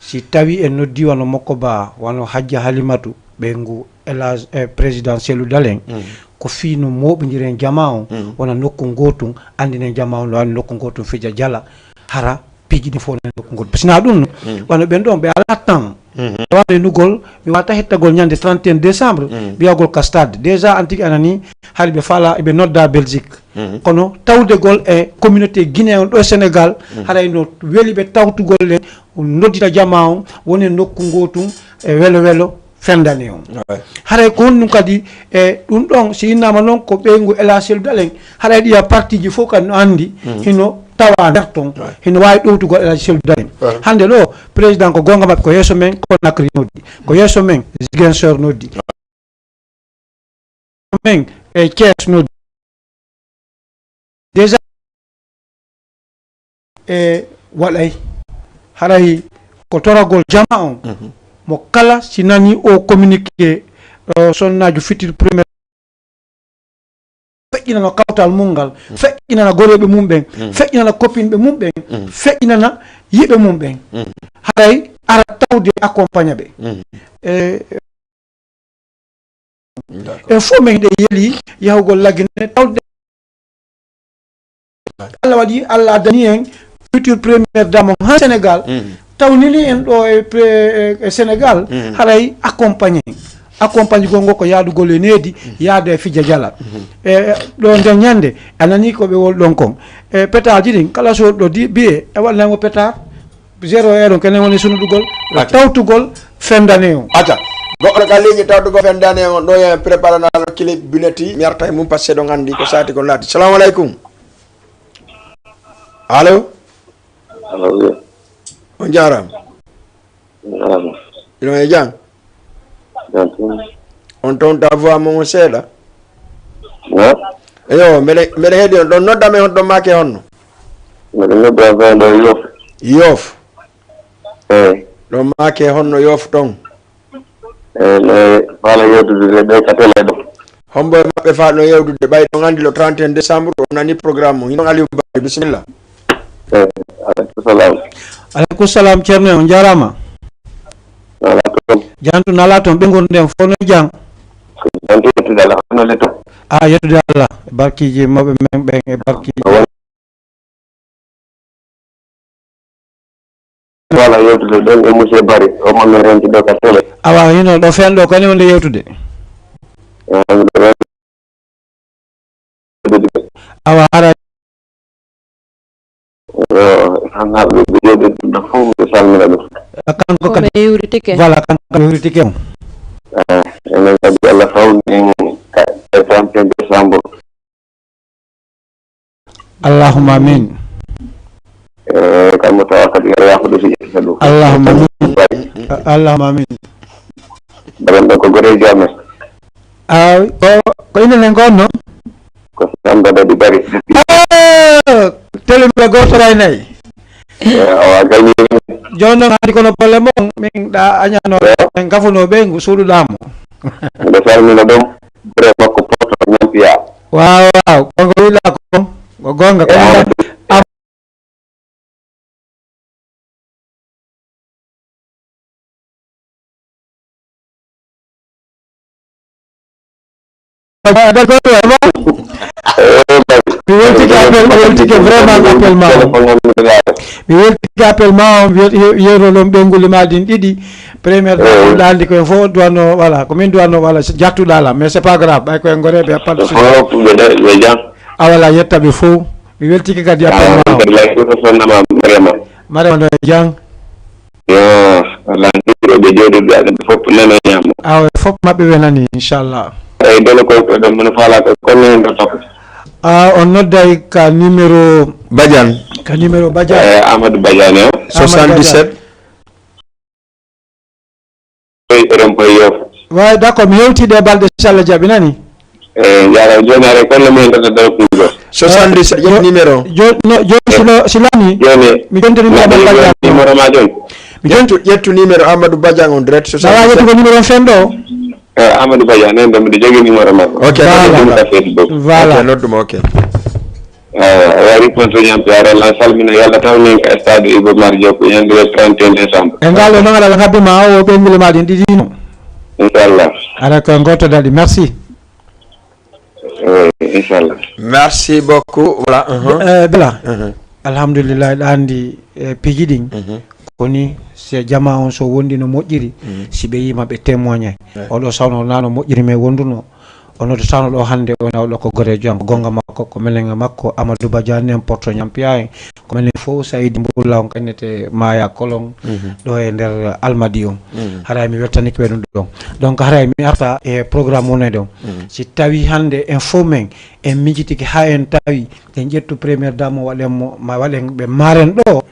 si tawi en noddi wano Mokko Ba, wano Hajja Halimatu, ɓe ngu Elage, eh, président Cellou Dalein, mhm, ko fii no mooɓindiren jama on, mhm, wona nokku ngootum, anndinen jama on no woni nokku ngootum fija jala, hara piiji ɗin fof wona nokku ngootum. Sinaa ɗum no, mhm, wano ɓen ɗon, ɓe alaa temps. Mhm. Ɓe waawa renugol, ɓe waawata hettagol ñande trente et un décembre, mhm, ɓe yahugol ka stade. Déjà, an tigi a nanii, hari ɓe faala, ɓe nodda Belgique. Mhm. Kono tawdegol e communauté guinéen on ɗo e Sénégal, mhm, haray no weli ɓe tawtugol en, noddita jama on, woni e nokku ngootum, e welo welo fendani on. Ouais. Haray ko honɗum kadi, e ɗum ɗon, si innaama noon ko ɓeyngu Elage Cellou Dalein, haray ɗiya partiiji fof kadi no anndi, mhm, hino tawa nder ton, ouais, hino waawi ɗowtugol Elage Cellou Dalein. Ouais. Hannde ɗo, président ko goonga maɓɓe ko yeeso men, Conakry noddi, ko yeeso men, Ziguinchor noddi. Men e Thiès noddi. e waɗay. Haray ko toragol jama on, mo kala si nani o communiqué ɗo sonnaajo fitir premier, feƴƴinana kawtal mum ngal, feƴƴinana goreeɓe mum ɓen, feƴƴinana copine ɓe mum ɓen, feƴƴinana yiɓe mum ɓen. Haray ara tawde accompagna ɓe. E e fof men hiɗe yeli yahugol Lagine tawde Allah waɗi, Allah addani en futur première dame on ha Sénégal, tawnini en ɗo e pre- e- e Sénégal. Haray accompagné accompagné gol ngo ko yaadugol e needi, yaade e fija jala. E ɗo nden ñande a nani ko ɓe wol ɗon kon, e pétard ji ɗin kala so ɗo di biye e waɗanango pétard. Zéro euro kenen woni sunudugol, tawtugol fendane on. Acca. Goɗɗo ka ligne tawtugol fendane on ɗo e préparanano clip bineti mi arta e mum parce que ɗon anndi ko sati kon laati. Salamu aleykum. Allo. Allo, oui. On jaaraama. Jaaraama. Ino e jam. Jam tan. On townta voix mon o seeɗa. Eyo, mbeɗa mbeɗa heɗi on ɗon noddam e honɗon maake honno? Mbeɗa nodda on ɗo Yof. Yof. Eyi. Ɗon maake honno Yof ton? Eyi, no faala yewtude de ɓe ka télé ɗo. Hombo e maɓɓe faano yewtude ɓay ɗon anndi le trente et un décembre o nani programme mo hinon Aliou Bari bisimilla. Eyi. Aleykum salam. Aleykum salam ceerno on jaaraama. Wala toon. Jantu nala toon ɓe ngurnden fof no jang. Jantu yettude Allah hono le toon. A yettude Allah e barkiiji mawɓe men ɓen e barkiiji. Wala yewtude ɗon e monsieur Bari o manno renti ɗo ka télé. Awa hino ɗo fen ɗo kani wonde yewtude. Awa ara. Yo hannaɓe ɓe jooɗi ɗum ɗo fof ɓe salmina ɗum. Kanko kadi yewritike. Voilà kanko kadi yewritike on. Enen kadi Allah fawni en e trente et un décembre. Allahumma amin. E kammo tawa kadi yo yafude so ƴettita ɗum. Allahumma amin. Allahumma amin. Mbaɗen ɗo ko goreejo amen. Aw ko ko inen en gonno. Ko Samba Dadi Bari. Tele mbe goto ray nayi. Awa gani. Jooni noon haali kono bolle mon min ɗa añano en gafuno ɓe ngu suuɗuɗamo. Mbe salmina ɗum. Bure makko poto ñampiya. Waaw waaw konko wiɗa ko ko gonga ko. Mi weltike appel mi weltike vraiment appel ma mi weltike appel ma on. Yewro ɗon ɓeynguli ma ɗin ɗiɗi. Première dame ɗaldi koyen fof duwanno voilà ko min duwanno voilà jattuɗa ala mais c'est pas grave ɓay koyen goreɓe appal fof ɓe jam. A wala yetta ɓe fof. Mi weltike kadi appel ma o. Mariama no e jang. Yo, walla nduɗo ɓe jooɗi ɓe aɗa fof nana ñaamo. Awa fof maɓɓe wenani inchallah. Eyi dole koy koɗon mono faala ko kono en ɗo tokko. A on nodday ka numéro badiane ka numéro badiane. Eyi amadou badiane o. Soixante-dix-sept. Eɗen koye yewta. Wawi d'accord mi yewtiɗe balɗe so Allah jaɓi nani. E jara joni are kolle men dada dara kuuɗo. Soixante-dix ƴet numéro. Joni silo silani. Joni mi jonti numéro balɗe. Numéro ma joni. Mi jonti ƴettu numéro amadou badian on direct. Awa ƴettu ko numéro on fen ɗo. E amadou badian nen ɗo miɗo jogui numéro makko. Ok. Voilà. Voilà. Nodduma ok. Eyi a wari konto ñampiare allah salmina yo allah tawni en ka stade ibo mar diop ñande le trente et un décembre. E ngal ɗo noon aɗa ngabbi ma o ɓeyngule ma ɗin ɗiɗino. Inchallah. Aɗa ko goto daɗi merci. Eyi inchallah. Merci beaucoup voilà. Bela. Alhamdulillah ɗa andi e piiji ɗin. Koni si jama on so wondi no moƴƴiri si ɓe yima ɓe témoignay. Oɗo sawno na no moƴƴiri men wonduno. Onoto sano ɗo hannde o nawɗo ko goreejo am ko gonga makko ko menen e makko amadou badiane n'importe ñampiya en. Ko menen fof sayidi mbulla on kannete maya kolon. Ɗo e nder almadi on. Haray mi weltanike ɓe ɗum ɗon. Donc haray mi arta e programme wonede on. Si tawi hannde en fof men en mijitike ha en tawi en ƴettu première dame o waɗen mo ma waɗen ɓe maren ɗo.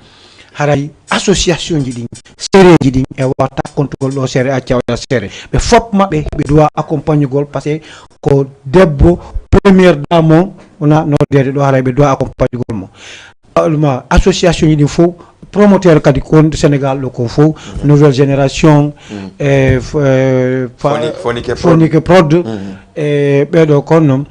Haray association ji ɗin sereji ɗin e wawa takkontugol ɗo seere acca waɗa seere ɓe fop maɓɓe ɓe doit accompagnugol parce que ko debbo première dame o wona noddeede ɗo haray ɓe doit accompagnugol mo. alma association ji ɗin fof, promoteur kadi ko wonde Sénégal ɗo ko fof, nouvelle génération, e f- e fa- Fonike Prod. Fonike Prod, e ɓeɗo kon noon,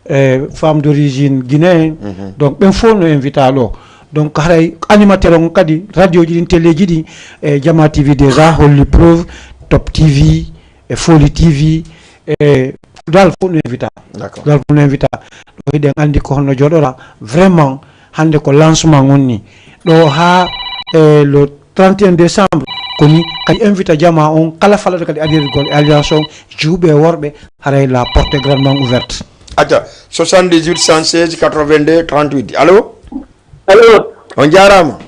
e femme d'origine guinéen. Donc ɓen fof no invita ɗo. Donc haray animateur on kadi, radio ji ɗin, télé ji ɗi, e Jama T V déjà holli preuve, Top T V, e Foli T V, e dal fof no invita. D'accord. Dal fof no invita. Ɗo hiɗen andi ko honno joɗora vraiment. Hande ko lancement on ni ɗo ha, e le trente et un décembre. Ko ni kadi invita jama on kala falaɗo kadi adirgol e alliance on, jiwɓe e worɓe, haray la porte est grandement ouverte. Acca, soixante-dix-huit cent seize quatre-vingt-deux trente-huit. Allo? Allo? On jarama.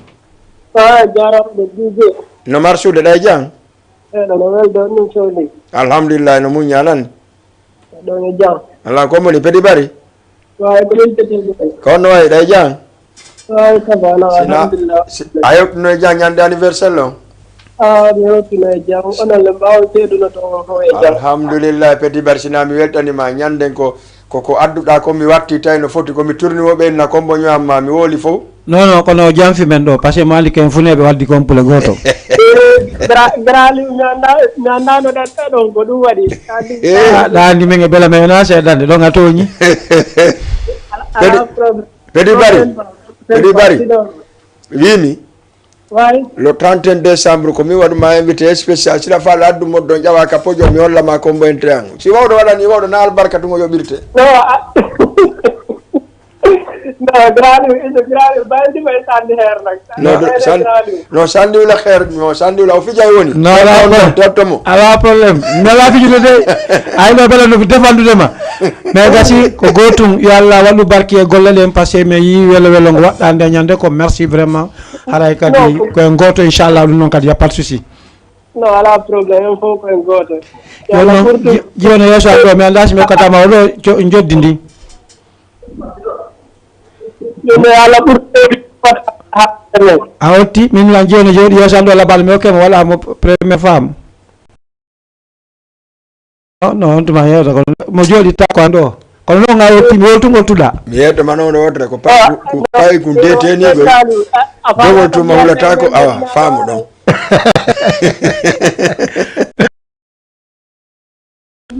A jarama de, D J. No marsude ɗa e jam? Eɗo no weldo ɗum sowli. Alhamdulillah, no muñña nan. Ɗon e jam. Ala ko moni Pedi Bari? Waawi ko min Pedi Bari. Ko no wayi ɗa e jam? Waawi ça va, no, alhamdulillah. A yewtino e jam ñande anniversaire lo? A mi yewtino e jam, onon le mbaaw seeduno to o fof e jam. Alhamdulillah, Pedi Bari, sina mi weltanima ñanden ko Ko ko adduɗa ko mi watti tawi no foti ko mi turni wo ɓen na kombo ñoamma mi woli fof. Non non, kono o janfi men ɗo parce que mali ken funeɓe waddi kon pule goto. Grali mi annda mi annda no ɗatta ɗon ko ɗum waɗi. Ɗa andi min e bela men wona seedande ɗon a tooñi. Pedi bari pedi bari wimi. Waay. Le trente et un décembre ko min waɗuma invité spécial sila faala addu moddo ƴawa ka pojo mi hollama kombo en triangle si wawɗo waɗani wawɗo na albarka tuma yoɓirte. No a- no grali ino grali baydima e sandi her nak. No sandi no sandi wala her no sandi wala o fijay woni no ala problème. Ala problème mi ala fijude de. Ayno bela no defandudema. Mais gasi ko gotum yo allah waɗu barki e golle ɗen parce que mi yi welo welo ngo waɗɗande ñande ko merci vraiment. Haray kadi koye gooto inchallah ɗum noon kadi y a pas de souci. No ala problème en fof koye gooto. Yo noon jiwono yeeso an ɗo mi annda si mi hokkatama oɗo joddi ndi. Ɗum e allah ɓurɗoɗi a otti min lan jiwono jooɗi yeeso an ɗo labal mi hokkema waɗa mo première femme. No no on tuma yewta kono mo jooɗitta ko an ɗo kono noon a yetti mi woltugol tuɗa. Mi yetto ma noon wotere ko pay ko pay ko deteniɗo dogol tuma hulata ko awa faamu ɗon.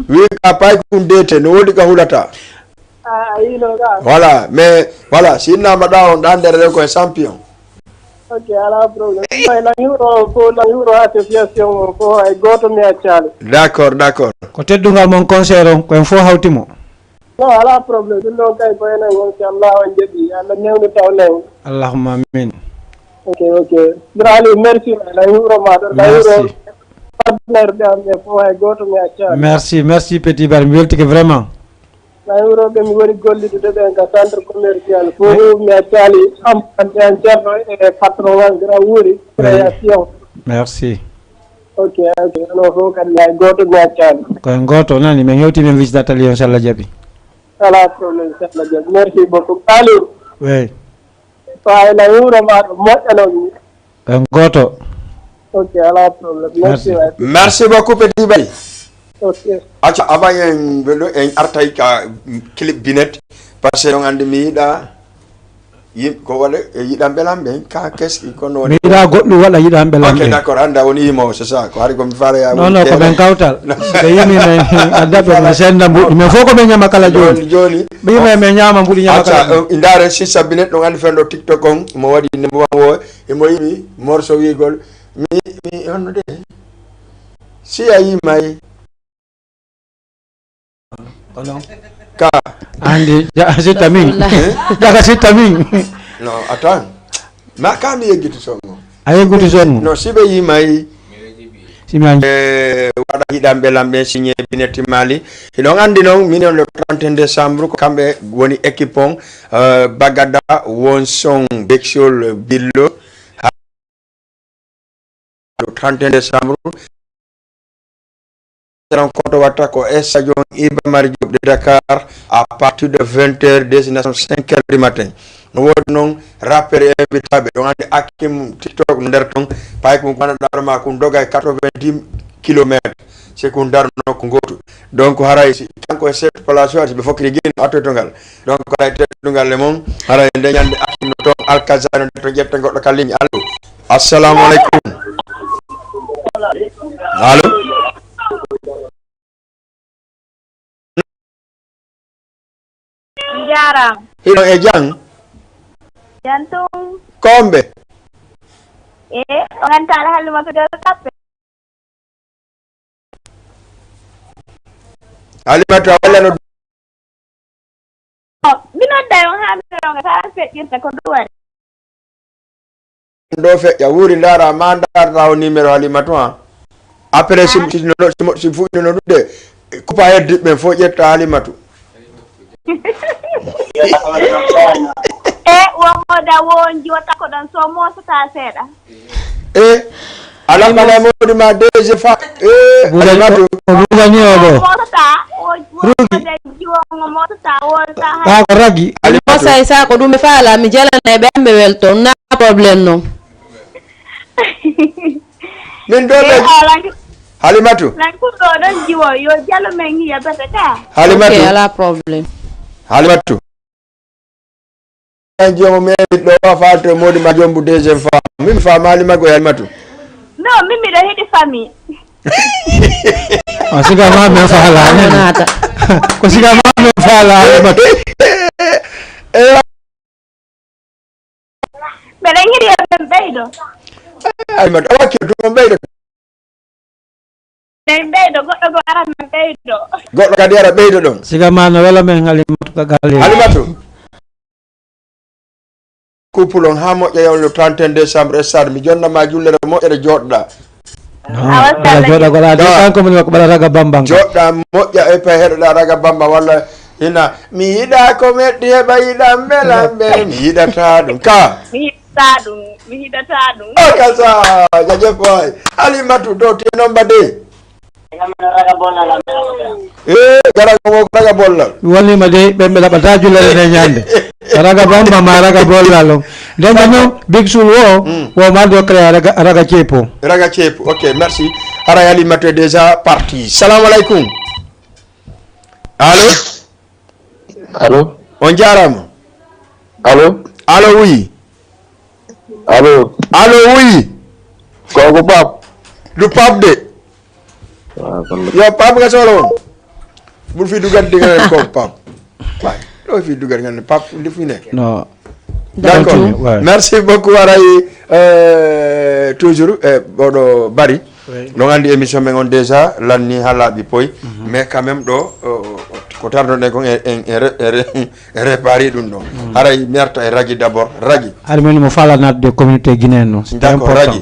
Wi ka pay ko ɗum dete no woodi ka hulata. Voilà mais voilà si innama ɗa on ɗa nder ɗen koye champion. Ok, ala problème. May lan huro ko lan huro association o ko hay goto mi accali. D'accord d'accord. Ko teddungal mon concert on ko en fof hawti mo. No ala problème ɗum ɗon kay ko enen on si allah on jeɗi allah newni taw newni. Allahumma amin. Ok ok. Brali merci lan huro ma ɗo lan huro. Partenaire ɓe am ɓe fof hay goto mi accali. Merci merci petit bar mi weltike vraiment. Lan huro ɓe mi woni gollidude ɓen ka centre commercial fof mi accali. Am ante an ceerno e patron an gra wuuri création. Merci. Ok ok onon fof kadi hay goto mi accani. Koye goto nani min hewti min wisda tali on sallah jaaɓi. Ala problème sallah jaaɓi merci beaucoup ali. Wey. Fayna wuro ma ɗo moƴƴano mi. Koye goto. Ok ala problème merci. Merci beaucoup petit bari. Ok. Acca avant en ɓeɗo en artay ka clip binet parce que on andi mi yiɗa. Yim ko wala e yiɗanɓe lan ɓen ka keski kono mi yiɗa goɗɗum waɗa yiɗanɓe lan ɓen. D'accord hannde a woni yimowo c'est ça ko hari komi faala ya non non ko men kawtal ɓe yimi men addaɓe men senda mbuɗi men fof ko men ñama kala joni joni ɓe yima men ñama mbuɗi ñama kala i ndaren sissa binet ɗon andi fenɗo tiktok on mo waɗi nembo wo imo yimi morso wigol mi mi honno de si a yimay ka andi sitta min daga sitta min non attends ma ka mi yeggitu songo a yeggutu songo non si ɓe yimay simi an waɗa yiɗanɓe lamɓe signé binetti mali hiɗon andi noon minen le trente et un décembre ko kamɓe woni équipe on bagada won son bexol billo le trente et un décembre rencontre watta ko stadion Iba Mar Diop de Dakar à partir de vingt heures destination cinq heures du matin. No woodi noon rappeur invitaɓe ɗon andi akim tiktok no nder ton pay ko gona ɗarma ko doga e quatre-vingt-dix kilomètres. C'est ko darno ko goto donc haray si kanko e set place waɗi ɓe fokkiri gino attoyto ngal donc haray teddungal e mon. Hara e nde ñande artinno toon Alkazar, nde to ƴetten goɗɗo ka ligne. Allo. Assalamu aleykum. Allo. Njaaraama. Hino e jam. Jam tun. Kombe. E, o nganta ala halli ma fedde kappe. Halimatu a walla no. Mi nodday on haa mi ronga kala feƴƴirta ko duwari. Ɗo feƴƴa wuuri ndaara ma ndaarta o numéro Halimatu ha. Après si si no si mo- si fuɗɗino ɗum de kupa heddiɓe ɓen fof ƴetta Halimatu. E womoda won jiwata ko ɗon so mosata seeɗa. E ala bala modi ma deuxième fois. E Halimatu. O ɓugani o ɗo. Mosata o womoda jiwongo mosata won saha. Haa ko ragi. Halimatu. Mosay sa ko ɗum ɓe faala mi jalana e ɓe amɓe welto na problème non. Min ɗo ɓe Halimatu. Nan kun ɗo ɗon jiwo yo jalo men hiya bete ka. Halimatu. Ok, ala problème. Halimatu. En jomo meri ɗo wa fato modi ma jombu deuxième fois. Min fa mali mago Halimatu. No min miɗo heɗi famille. O siga ma men faala. Naata. Ko siga ma men faala Halimatu. Ewa. Mbeɗen hiɗi eɗen ɓeydo. Halimatu awa ke ɗum ɓeydo. Min ɓeydo goɗɗo go ara min ɓeydo. Goɗɗo kadi ara ɓeydo ɗon. Siga ma no wela men Halimatu ka galle. Halimatu. Couple on ha moƴƴa yaw le trente et un décembre e stade mi jonna ma jullere moƴƴere joɗɗa. Bala joɗa goɗa de kanko moni ko ɓaɗa raga bambang. Joɗɗa moƴƴa e pay heɗoɗa raga bamba walla ina mi yiɗa ko meɗɗi heɓa yiɗa mbelambe mi yiɗata ɗum ka. Mi hiɗata ɗum mi hiɗata ɗum. O kasa jajef boy Halimatu to te nomba de. E gara ko raga bollal. Wonima de ɓe ɓe laɓata jullere nde ñande. Raga bamba ma raga bollal on. Nden noon big sul wo wo ma do créa raga raga ceepo. Raga ceepo. Ok, merci. Hara Halimatu est déjà parti. Salam alaikum. Allô? Allô? On jarama. Allô? Allô, oui. Allô? Allô, oui. Koko Pape? Du Pape de. Yo Pape nga solo on. Bul fi dugat di nga ko Pape. Way. Do fi dugat nga Pape ndi fu ne. Non. D'accord. Merci beaucoup Aray. Euh, toujours euh, bodo bari. No andi émission men on déjà lanni ha laaɓi poy mais quand même ɗo ko tarnoɗen kon en réparé ɗum ɗo haray mi arta e ragi d'abord ragi. Haɗa men mo fala natde communauté guinéen noon c'est important.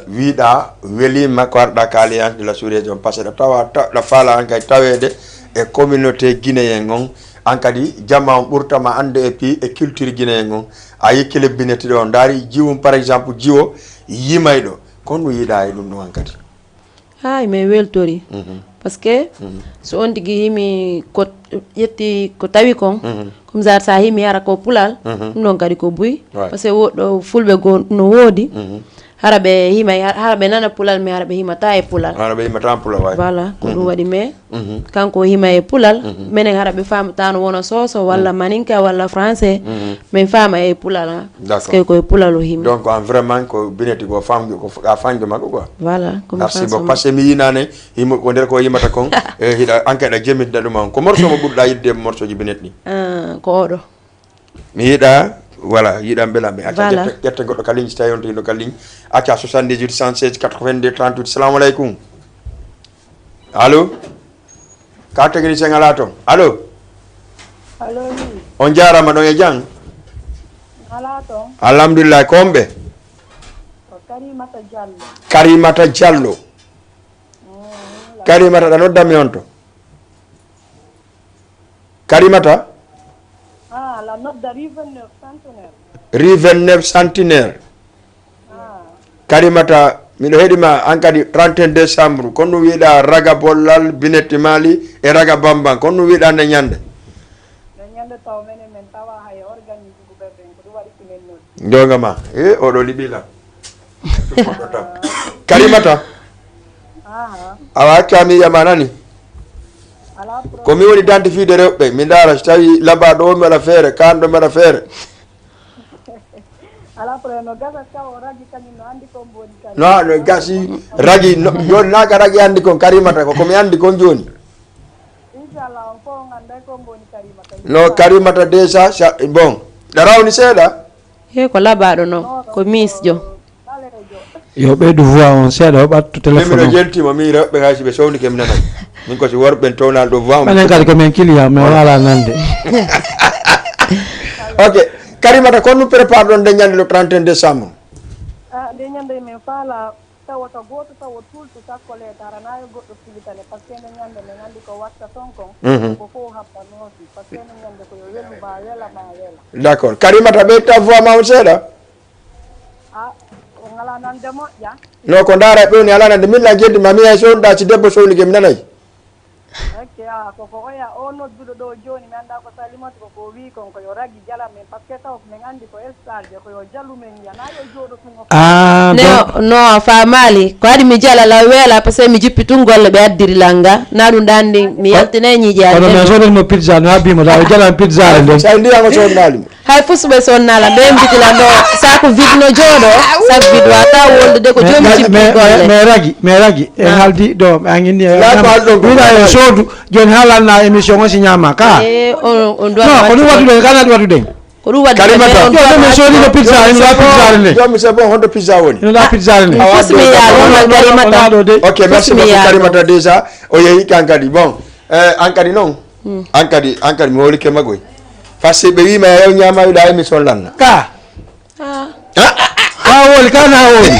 Wiɗa welima ko arɗa ka alliance de la sous région par ce que tawa ɗa fala an kay tawede e communauté guinéen on an kadi jama on ɓurtama ande e pi e culture guinéen on a yi kelebinetiɗo on daari jiwum par exemple jiwo yimayɗo. Ko honɗum yiɗaa e ɗum ɗum hankadi? Haay, mi weltorii. Parce que so on tigi yimi ko ƴetti ko tawi kon, comme ça so a yimi hara ko pulaar, ɗum ɗon kadi ko buy. Parce que woɗɗo fulɓe goo no woodi, hara ɓe yima, hara ɓe nana pulaar, mais hara ɓe yimataa e pulaar. Hara ɓe yimataa pulaar, waay. Voilà, ko ɗum waɗi, mais kanko o yima e pulaar, menen hara ɓe faamataano wona sooso walla maninka walla français, min faama e pulaar. Parce que ko e pulaar o yimi. Donc en vraiment ko bineti ko famɗo ko a famɗo makko quoi. Voilà, ko mi merci beaucoup parce que mi yinane himo ko nder ko yimata kon e hiɗa anka ɗa jemita ɗum on ko morceau mo ɓurɗa yidde morceau ji bineti ɗi. Ah, ko oɗo. Mi yiɗa voilà yiɗan bela mi acca ƴetta goɗɗo ka ligne si tawi on to yino ka ligne acca soixante-dix-huit cent seize quatre-vingt-deux trente-huit. Salamu aleykum. Allo. Ka technicien ala toon allo. Allo wi. On jaarama ɗon e jam. Ala toon. Alhamdulillah ko homɓe? Ko Karimata Diallo. Karimata Diallo. Karimata ɗa noddami on to? Karimata? Ah, la nodda rue vingt-neuf centenaire. Rue vingt-neuf centenaire. Karimata miɗo heɗima an kadi trente et un décembre ko ɗum wiɗa raga bollal binetti mali e raga bamban ko ɗum wiɗa nde ñande. Nde ñande taw menen min tawa hay organise ko ɓerɗen ko ɗum waɗi ko min noddi. Jonga ma e oɗo liɓila. Karimata. Awa acca mi yiyama nani. Ko mi woni dante fiide rewɓe, mi ndaara so tawi labaaɗo o mi waɗa feere, kaanɗo mi waɗa feere. Ala problème, no gasa ka o ragi kañum no anndi ko mbo woni kañum. No, no gasi, ragi, no, jooni naa ka ragi anndi kon, Karimata, ko ko mi anndi kon jooni. Inchallah, on fof on annday ko mbo woni Karimata. No, Karimata déjà, sa, bon, ɗa rawni seeɗa? He ko labaaɗo noon, ko miisjo. Ɓaleejo. Yo ɓeydu voix on seeɗa, o ɓattu téléphone Min o. Mino yeltima, min rewɓe hay si ɓe sownike mi nanay. Min ko si worɓe ɓen townani ɗo voix on. Minen kadi ko min client, min waala nande. Ok. Karimata, ko nu prépare ɗon nde ñande le trente et un décembre? Ah, nde ñande min faala tawa ka gooto tawa tultu sakko leeta, hara naa yo goɗɗo filitane, parce que nde ñande min anndi ko watta ton kon, Mhm. ko fof happa noosi, parce que nde ñande ko yo welu ma wela ma wela. D'accord. Karimata, ɓeyta voix ma on seeɗa? Ah, on alaa nande moƴƴa. No ko ndaara ɓe woni alaa nande, min la jeddi ma, mi hay sownuɗa si debbo sownike mi nanay. Ok, ah, ko ko oya o nodduɗo ɗo jooni, mi anndaa ko Salimata ko ko o wi'i kon, ko yo ragi jala men, parce que taw ko men anndi ko star je, ko yo jalu men yiya, naa yo jooɗo tun o Ah, ne donc o- no a faamaali ko haɗi mi jala law weela, parce que mi jippi tun golle ɓe addiri langa, na ɗum ɗan ndi mi yaltinay ñiiƴe an kono min nden. Sodani mo pizza, no habbi mo, la o jalan pizza le nden. Sa ndiyan o sodnaali mo. Hay fus ɓe sonnala ɓe mbitilan ɗo, saku vide no jooɗo, saku vide wata woldude ko joomi cippi golle. Mais ragi, mais ragi en haldi ɗo, an inni wiɗa e soodu joni haalanna émission o si ñaama ka. E on on doit non ko ɗum waɗuɗen kana ɗum waɗuɗen. Ko ɗum waɗuɗen. Karimata. Yo ɗum en soodi no pizza ino la pizza ne. Joomi c'est bon, honto pizza woni? Ino la pizza ne. Fus mi yaalo ma Karimata. Ok, merci beaucoup Karimata, déjà o yehi kan kadi. Bon, eh, an kadi noon. An kadi, an kadi mi hoolike magoy. Parce que ɓe wiima yaw ñaama wiɗa émission lanna. Ka. Ah. Ah, ah, ah, ah, woli ka na woli.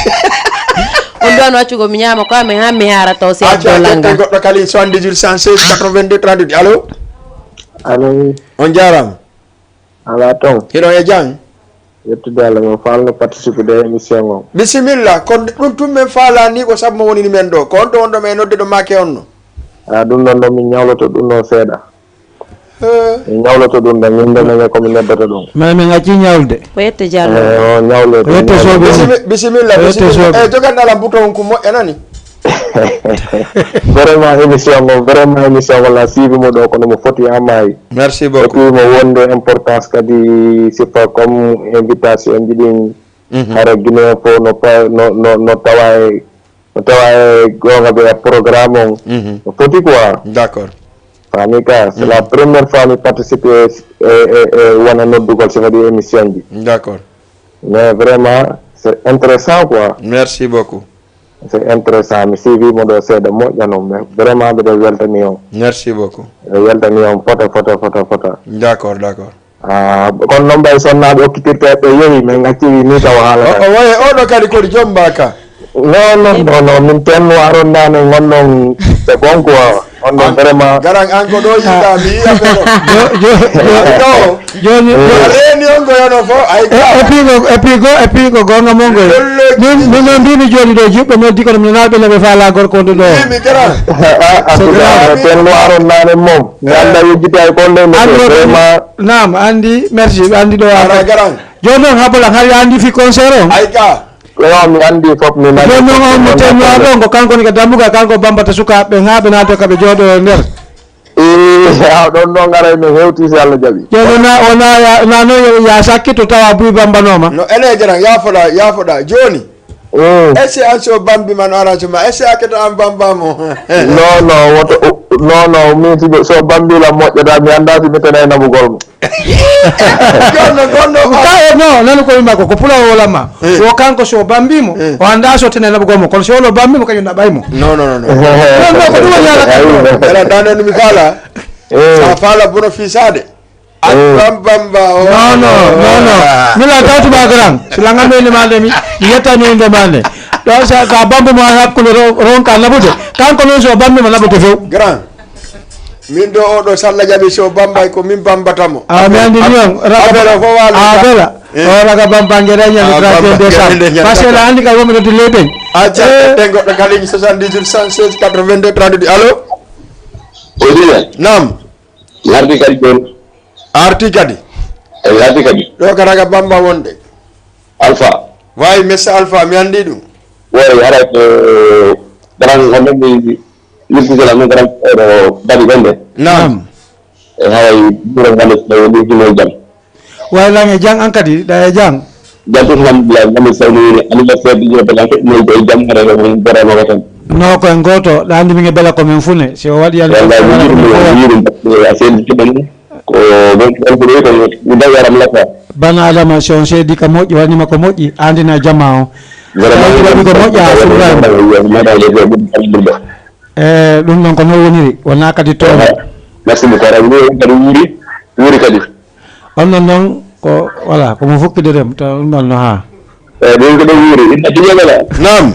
On ɗon waccugo mi ñaama ko amen han mi haara taw si addo langa. Goɗɗo kali soixante-dix-huit cent seize quatre-vingt-deux trente-huit. Allo? Allo, oui. On jaaraama. Alaa toon. Hiɗon e jam? Yettude Allah, mi faalno participude e émission o. Bisimilla, ko ɗum tun min faalaa ni, ko sabu mo wonini men ɗo. Ko on to wonɗo men e nodde ɗo maake on no? A ɗum ɗon ɗo min ñawloto ɗum ɗo seeɗa. He. Min ñawloto ɗum ɗo, min ɗo men e ko min noddata ɗum. Mais min acci ñawlude. Ko yette Diallo. Eh, o ñawle ko yette soɓe. Bisimi- bisimilla, bisimilla. E jogan ala bouton ko moƴƴa nani. Vraiment émission o, vraiment émission o la suivi mo ɗo kono mo foti ha maayi. Merci beaucoup. Et puis mo wonde importance kadi sifa comme invitation ji ɗin. Mhm. Hara Guinée fof no pa- no no no tawa e no tawa e gonga ɓe programme on. Mhm. No foti quoi. D'accord. Fami ka c'est la première fois mi participe e e e wona noddugol si waɗi émission ji. D'accord. Mais vraiment c'est intéressant quoi. Merci beaucoup. C'est intéressant, mi suivi mo ɗo seeɗa moƴƴa noon, mais vraiment mbiɗo weltani on. Merci beaucoup. Mbiɗo weltani on fota fota fota fota. D'accord, d'accord. Ah, kono noon ɓay sonnaaɓe okkitirteeɓe ɓe yehi, min ngacci ni tawa haala. O waye oɗo kadi kodi jombaka. Non non non non, min tenno aron nane ngonnon c'est bon quoi. On ɗon vraiment. Garan an ko ɗo yiɗa mi yiya kono. Jooni a reeni on ko yono fo ay ka. Epigo epigo epigo gonga mo ngoy. Min min non mbimi jooni ɗo jiɓɓo noddi kono mi nana ɓe noɓe faala gorko on ɗo. Mi garan. Tenno aron nane mom mi anda yejjita e kon ɗo vraiment. Naam andi merci andi ɗo. Ara garan. Jooni noon habola hari andi fi concert on. Ay ka. Ewa mi andi fof mi nani. Jooni noon on mo tenno aron ko kanko ni ka dambuga kanko bambata sukaaɓe haa ɓe naata ka ɓe jooɗo nder. Ii, aw ɗon ɗo ngaray no hewti si Allah jaɓi. Yo no na o na ya na no ya sakkito tawa buy bambanoma. No eleje ran yafoɗa yafoɗa jooni. Est ce que an so bambi man arrangement est ce que aketa an bamba mo? Non non woto non non min si so bambi la moƴƴata mi anda si mi tenay nabugol mo. Jonno gonno ka e no nanu ko wima ko ko pula o lama. Wo kanko so bambimo o anda so tene nabugol mo kono so lo bambimo kañum naɓay mo. Non non non non. Non non ko ɗum woni ala kan. Ala dano mi fala. Sa fala bono fisade. Ak bambamba o. Non non non non. Mi la tawtu ba grand. Si la ngambe ni mande mi. Yetta ni inde mande. Ɗo sa ka bambo mo hakkude ronka nabude. Kanko non so bambi mo nabude few. Grand. Min ɗo oɗo salla jaɓi so bambay ko min bambata mo. A mi andi ni on. Abela fo wala. Abela. O raga bambange reñande trente décembre. Parce que la andi ka womi noddi leyden. A jaa ɗen goɗɗo kala soixante-dix-huit cent seize quatre-vingt-deux trente-deux allo. Oɗiya. Naam. Lardi kadi ɗon. Arti kadi. Eyi arti kadi. Ɗo ka raga bamba wonde. Alpha. Wawi messa alpha mi andi ɗum. Wawi hara ko garan on ɗon mi yirtitela min garan oɗo baɗi ɓende. Naam. E haray buran hande so tawi ɗum hino e jam. Way lan e jang an kadi, ɗa e jang. Jam ɗum alhamdulillah, hande so tawi woni anniversaire ɗi jewte lan feɗɗinoyde e jam, haray ko min borama ko tan. No ko en goto, ɗa andi min e bela ko min fune. Si o waɗi Wallahi mi yiɗum ɗum, mi anniversaire yiɗum a seedi tiɓani. Ko bon ko ɗon ko ɗoy ko mi dawi aram lafa. Bana adama si on seedi ka moƴƴi, waɗanima ko moƴƴi, andina jama o. Tawi waɗi ko moƴƴa a surrani. Madaw le ɗum alɗum ɗo. E ɗum ɗon ko non woniri, wona kadi toon. Merci beaucoup. Ara wuri kadi wuri wuri kadi. On non noon ko voilà ko mo fukkidirem to ɗum ɗon no ha. E ɗum ko ɗo wuri inna tiñagala. Naam.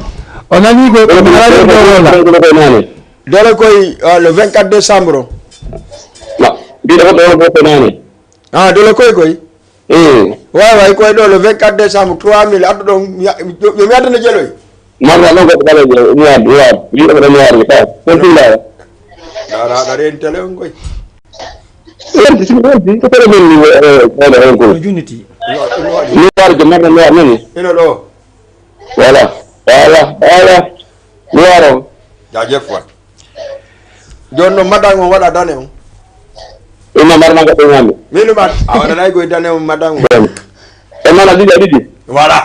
O nani ko ko mi waɗi ɗo wala. Ko ko nane. Dole koy uh, le vingt-quatre décembre. Ma. Mbiɗa ko ɗo ko nane. Ah, dole koy koy. Mm. Way way koy ɗo le vingt-quatre décembre trois mille addu ɗon yo mi addana jeloy. Marra ɗon ko ɗo ɗo mi wad mi wad. Mbiɗa ko ɗo mi wad ka. Ko tulawa. Ara ara en tele on koy. Wonti si wonti ko tele men ni wala on ko. Juniti. Mi wad ko marra mi wad nani. Ino ɗo. Voilà. Voilà. Voilà. Mi wad on. Jaajëf waay. Jooni noon madan on waɗa dane on. Imma mbaɗa ma goɗɗo ñaami. Min ɗum a waɗanay koye dane on madan on. E mana ɗiɗi a ɗiɗi. Voilà.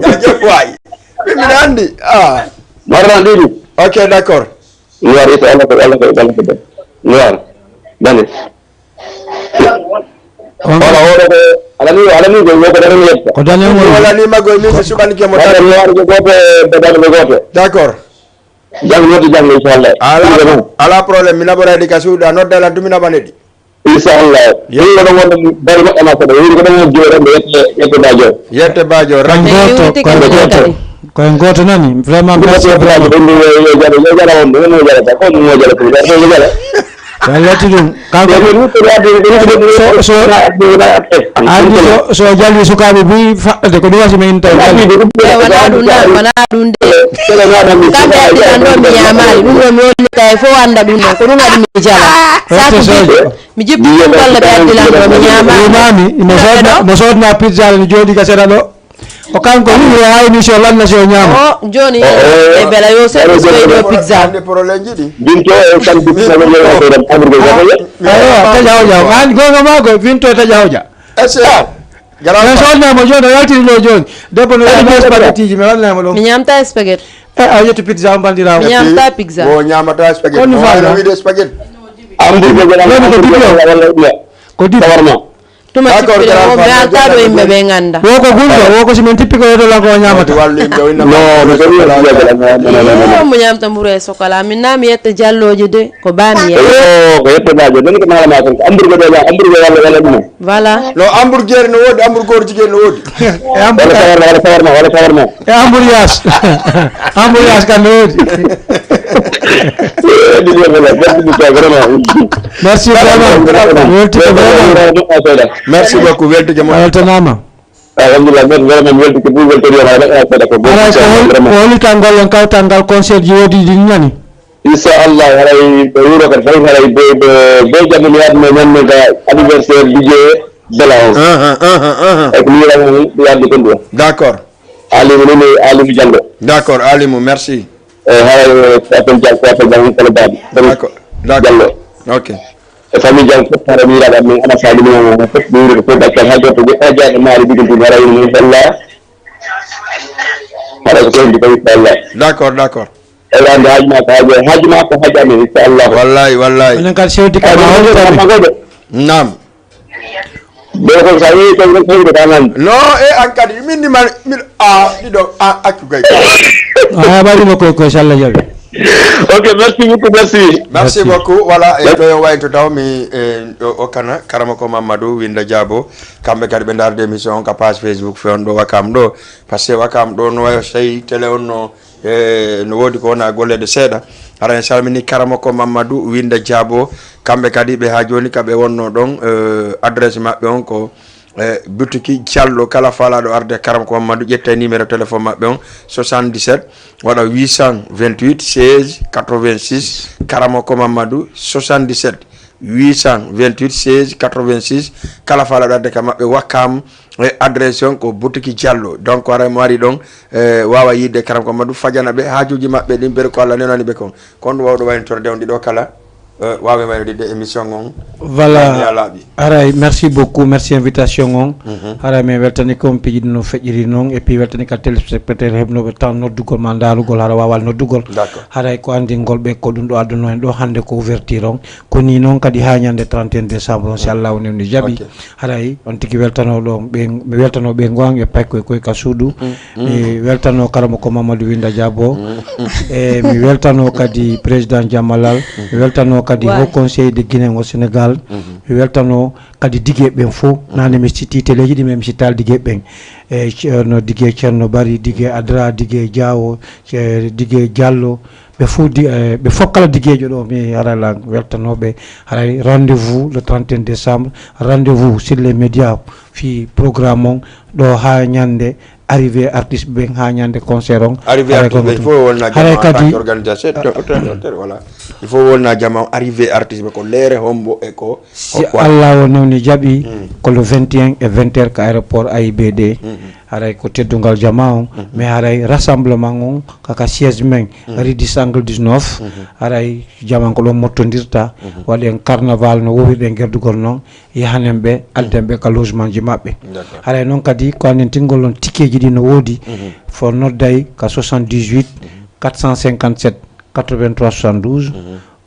Jaajëf waay. Min mbiɗa anndi. Ah. Mbaɗa ma ɗiɗi. Ok, d'accord. Noir ita Allah ko Allah ko Allah ko noir. Dane. Wala oɗo ko alani alani ko ko dane mi yetta. Ko dane mo. Wala ni mago ni so subani ke mo tan. Noir ko goto be dane ko goto. D'accord. Jang noddi jang inchallah. Ala ala problème mi naɓorayɗi ka suuɗa nodda lan tumi naɓaneɗi. Inchallah. Ɗum ɗo wonde bari moƴƴa ma seɗa woni ko ɗon woni joɗande yette yette bajo. Yette bajo raki. Koye goto nani vraiment merci beaucoup. Wallati ɗum kanko so andi so jali sukaɓe buy faɗɗade ko ɗum wasi min tawi. Wona ɗum nan wona ɗum de. Kamɓe additan ɗo mi ñamali ɗum ɗo mi wonni kay fo anda ɗum ɗon ko ɗum waɗi mi jala. Sakuji mi jippi ɗum walla ɓe addilan ɗo mi ñamali. Imami mo sodna pizza ne jooɗi ka seɗa ɗo. O kanko wi yo ha émission lanna si o ñaama. O joni e bela yo service ɓeydo pizza. Binto e kan binto ko jere ko dam amri ko ko. Ayo taja hoja an gonga mako binto taja hoja. Ese. Gara. Mi sonna mo joni o yaltini ɗo joni. Debbo no yaltini spaghetti ji mi wanna mo ɗum. Mi ñamta spaghetti. E a yetti pizza on bandirawo. Mi ñamta pizza. Wo ñamata spaghetti. Koni fala. Wide spaghetti. Amri ko jere. Ko dibi. Ko dibi. Warma. Tuma cippire o mi alta ɗo yimɓe ɓe ganda. Wo ko gulɗo wo ko si min tippi ko yeto lan ko o ñamata. Wallu yimɓe o inna. No no so mi yalla. Mo ñamta mburu e sokola min na mi yetta jalloji de ko ba mi yetta. Ko yetta bajo don ko mala ma ko amburgo de amburgo walla walla ɗum. Voilà. No hamburger no woodi hamburger jigéen no woodi. E hamburger wala sawarma wala sawarma wala sawarma. E hamburger. Hamburger kan no woodi. Ɗum wala ɗum ko vraiment. Merci vraiment. Welti ko vraiment. Merci beaucoup welti jamo. Weltanama. Alhamdulillah men vraiment mi welti ko ɓuri weltori on haɗa seeɗa ko aray ko hol ko holitangol on kawtangal concert ji woodi ɗin nani. Inchallah haray ko wuro kadi tawi haray boy boy jamma mi adno ñanno ga anniversaire DJ Bela on. Ay ko mi yirama mi adno kon ɗo. D'accord. Alimu nini Alimu Jallo. D'accord Alimu merci. Eyyi haray ko appel jal ko appel jal kala baɗi. D'accord. D'accord. Ok. E famille jam fof hara miiraɗo amen ana faami ɗum fof ɗowrude fof bakkal ha goto goɗɗo ha jaaɗo maaro jogintini hara ene inchallah. Hara ko sehdi ko inchallah. D'accord d'accord. Ewa ande haaju ma ko haaju haaju ma ko haaju amen inchallah. Wallahi wallahi. Onon kadi sewdi kama hoto tami. Naam. Ɗo ko sa yehi tan ko tawde ka nande. No e an kadi min ni man min a ɗiɗo a accu gay. A haɓarima koy koy so Allah jaɓi. Ok merci beaucoup merci. Merci beaucoup voilà e ɗo yo wayto taw mi e o kana karama ko Mamadou Winda Diabo kamɓe kadi ɓe darde émission on ka page Facebook fe on ɗo wakam ɗo parce que wakam ɗo no wayo sey télé on no E no woodi ko wona golleede seeɗa. Hara en salmini karamoko Mamadou Winda Diabo, kamɓe kadi ɓe ha jooni ka ɓe wonno ɗon. Adresse maɓɓe on ko butiki Diallo, kala falaɗo arde karamoko Mamadou ƴetta numéro téléphone maɓɓe on soixante-dix-sept waɗa huit cent vingt-huit seize quatre-vingt-six, karamoko Mamadou soixante-dix-sept huit cent vingt-huit seize quatre-vingt-six, kala falaɗo arde ka maɓɓe Wakam. E adresse on ko boutique Diallo donc ara mo ari ɗon e wawa yidde karam ko madu fajana ɓe hajuji maɓɓe ɗin ber ko Allah nenani ɓe kon kon ɗum wawɗo waynitorde on ɗiɗo kala. eh, waawen wayride émission on. Voilà. Laaɓi haa laaɓi. Haray, merci beaucoup, merci invitation on. Mhm. Haray, min weltani ko on piiji ɗin no feƴƴiri noon, et puis weltani ka téléspectateur heɓnooɓe tan noddugol ma ndaarugol, hara waawal noddugol. D'accord. Haray ko anndingol ɓe ko ɗum ɗo adduno en ɗo hannde ko ouverture on. Ko nii noon kadi haa ñannde trente et un décembre on, si Allahu newni jaɓi. Ok. Haray on tigi weltanooɗo on ɓe, mi weltanoo ɓe ngo an e paykoy koy ka suudu. Mm. Mi weltanoo Karamoko Mamadou Winda Diabo. Mm. E mi weltanoo kadi Président Jamalal. Mm. Mi weltanoo kadi Haut Conseil de Guinée au Sénégal. Mm-hmm. Mi weltanoo kadi dige ɓen fof. Mm-hmm. Nane mi sitti teleeji ɗi, mais mi sittaali dige ɓen. E Ceerno, dige Ceerno Bari, dige Adra, dige Diawo, e dige Diallo. Ɓe fof di-, e ɓe fof kala digeejo ɗo, mi haray la weltanooɓe. Haray rendez-vous le trente et un décembre. Rendez-vous sur les médias, fii programme on, ɗo haa ñannde arrivée artiste ɓen, haa ñannde concert on. Arrivée artiste ɓen, il faut wonna jama en tant qu'organisateur, auteur, auteur, voilà. Il faut wonna jama on arrivée artiste ɓe, ko leere hombo e ko, si Allah o newni jaɓi, ko le vingt et un e vingt heures ka aéroport A I B D. Mm. Haray ko teddungal jama on, mais haray rassemblement on kaka siège men, rue dix angle dix-neuf, haray jama on ko ɗon mottondirta, waɗen carnaval no wowirɗen gerdugol noon, yahanen ɓe, adden ɓe ka logement ji maɓɓe. D'accord. Haray noon kadi ko anndintingol on tikeeji ɗi no woodi, fo nodday ka soixante-dix-huit quatre cent cinquante-sept quatre-vingt-trois soixante-douze,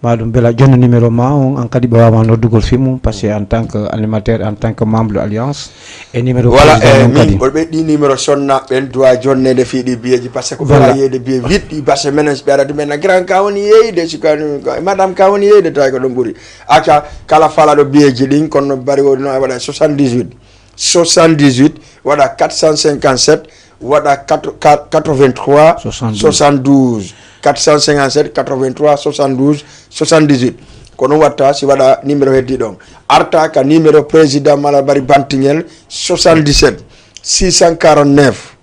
ma ɗum bela jonno numéro ma on, an kadi ɓe wawa noddugol fii mum, parce que en tant que animateur, en tant que membre de Alliance, e numéro voilà, président e on min kadi. Ɓe ɗi numéro sonna ɓen duwa jonnede fii ɗi biyeeji, parce que voilà. Ɓe yeeyde biye wiɗɗi, parce que menen si ɓe ara ɗumen na grand ka woni yeeyde, si ka, madame ka woni yeeyde, tawi ko ɗum ɓuri. Acca, kala falaɗo biyeeji ɗin, kono bari woni no a waɗa soixante-dix-huit, soixante-dix-huit, waɗa quatre cent cinquante-sept, waɗa quatre-, quatre-vingt-trois soixante-douze. Soixante-douze, quatre cent cinquante-sept quatre-vingt-trois soixante-douze soixante-dix-huit. Ko ɗum watta si waɗa numéro heddi ɗon. Arta ka numéro président Malal Bari Bantingel, soixante-dix-sept six cent quarante-neuf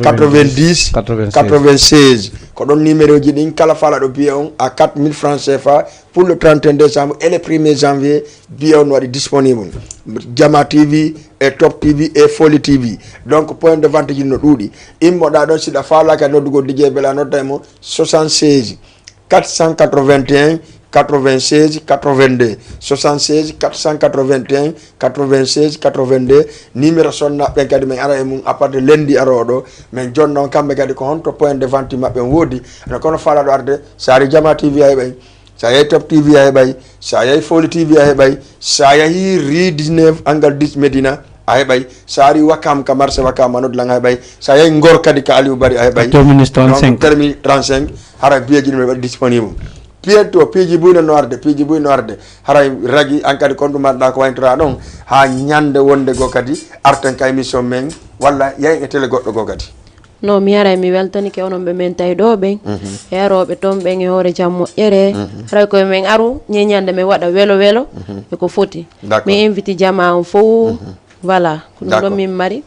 quatre-vingt-dix quatre-vingt-seize. Ko ɗon numéro ji ɗin kala falaɗo biye on à quatre mille francs C F A pour le trente et un décembre et le premier janvier, biye on waɗi disponible. Jama T V e Top T V e Foli T V. Donc point de vente ji no ɗuuɗi. Immoɗa ɗon, si ɗa faalaka noddugol D J Bella, nodda e mo soixante-seize quatre cent quatre-vingt-un quatre-vingt-seize quatre-vingt-deux, soixante-seize quatre cent quatre-vingt-un quatre-vingt-seize quatre-vingt-deux. Numéro sonna ɓen kadi min ara e mum à partir de lundi arooɗo, min jonna on kamɓe kadi ko honto point de vente maɓɓe on woodi. No kono falaɗo arde, si ari Jama T V a heɓay, si a yehi Top T V a heɓay, si a yehi Foli T V a heɓay, si a yehi rue dix-neuf angle dix Médina a heɓay, si a ari Wakam ka marché Wakam a noddi lan a heɓay, si a yehi Ngor kadi ka Aliou Bari a heɓay. Terminus trente-cinq. Donc, terminus trente-cinq, hara biyeeji ɗum waɗi disponible. Bientôt, piiji buy no arde, piiji buy no arde. Haray ragi an kadi kon ɗum marɗa ko wayntora ɗon, haa ñande wonde goo kadi arten ka émission men, walla yahen e télé goɗɗo goo kadi. No, mi haray mi weltanike onon ɓe men tawi ɗo ɓen, e arooɓe toon ɓen e hoore jam moƴƴere. Haray koye men aru, ñeñande men waɗa welo welo, e ko foti. D'accord. Mi invite jama on fof. Voilà, ko ɗum ɗo min mari,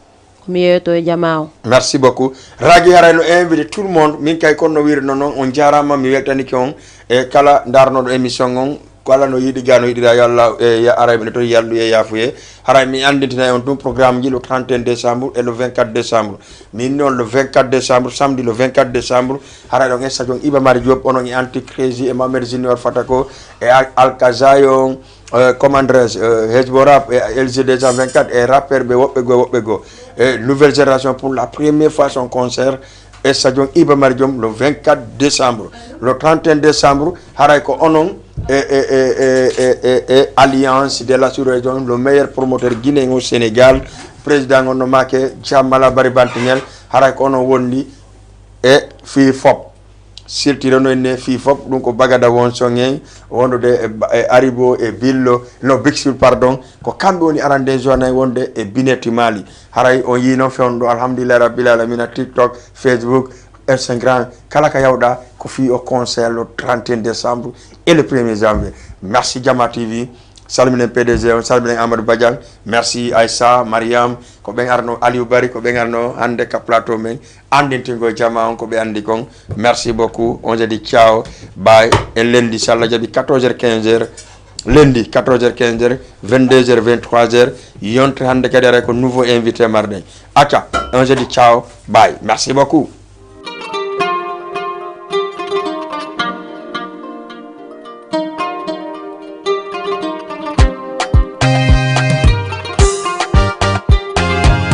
ko mi yeeto e jama on. Merci beaucoup. Ragi haray no invite tout le monde, min kay kon no wiiri noon, on jaaraama, mi weltanike on e kala ndaarnooɗo émission on, kala no yiɗi ga no yiɗira, yo Allah e ya arayɓe ne toon yallu e yaafuye. Haray mi anndintinay on ɗum programme ji le trente et un décembre et le vingt-quatre décembre. Min noon le vingt-quatre décembre, samedi le vingt-quatre décembre, haray ɗon e stadion Iba Mar Diop, onon e Anti Crazy e Mohamed Junior Fatako e Al-, Alkazayon, euh, comment dirais-je, euh, Hezbo Rap e L G deux cent vingt-quatre e rappeur ɓe woɓɓe goo, woɓɓe goo. E Nouvelle Génération pour la première fois son concert e stadion Iba Mar Diop le vingt-quatre décembre. Le trente et un décembre, haray ko onon e, e, e Alliance de la sous-région, le meilleur promoteur guinéen au Sénégal, président on no make Jamala Bari Bantingel, haray ko onon wondi e fii fop. Sirtirano en ne fii fop, ɗum ko Bagada won son en, wondude e Ba-, e Aribo, e Billo, no Big Sur, pardon, ko kamɓe woni arande journée wonde e Bineti Mali. Haray on yii noon fewndo ɗo, alhamdulillahi rabbil alamina, TikTok, Facebook, Instagram, kala ka yawɗa, ko fii o concert le trente et un décembre et le premier janvier. Merci Jama T V, salminen P D G on, salminen Amadou Badiane, merci Aïssa, Mariam, ko ɓen arno, Aliou Bari, ko ɓen arno hannde ka plateau men, anndintingol jama on ko ɓe anndi kon. Merci beaucoup, on se dit ciao, bye, e lundi, si Allah jaɓi, quatorze heures, quinze heures, lundi, quatorze heures, quinze heures, vingt-deux heures, vingt-trois heures, yontere hannde kadi aray ko nouveau invité marɗen. Acca, on se dit ciao, bye, merci beaucoup.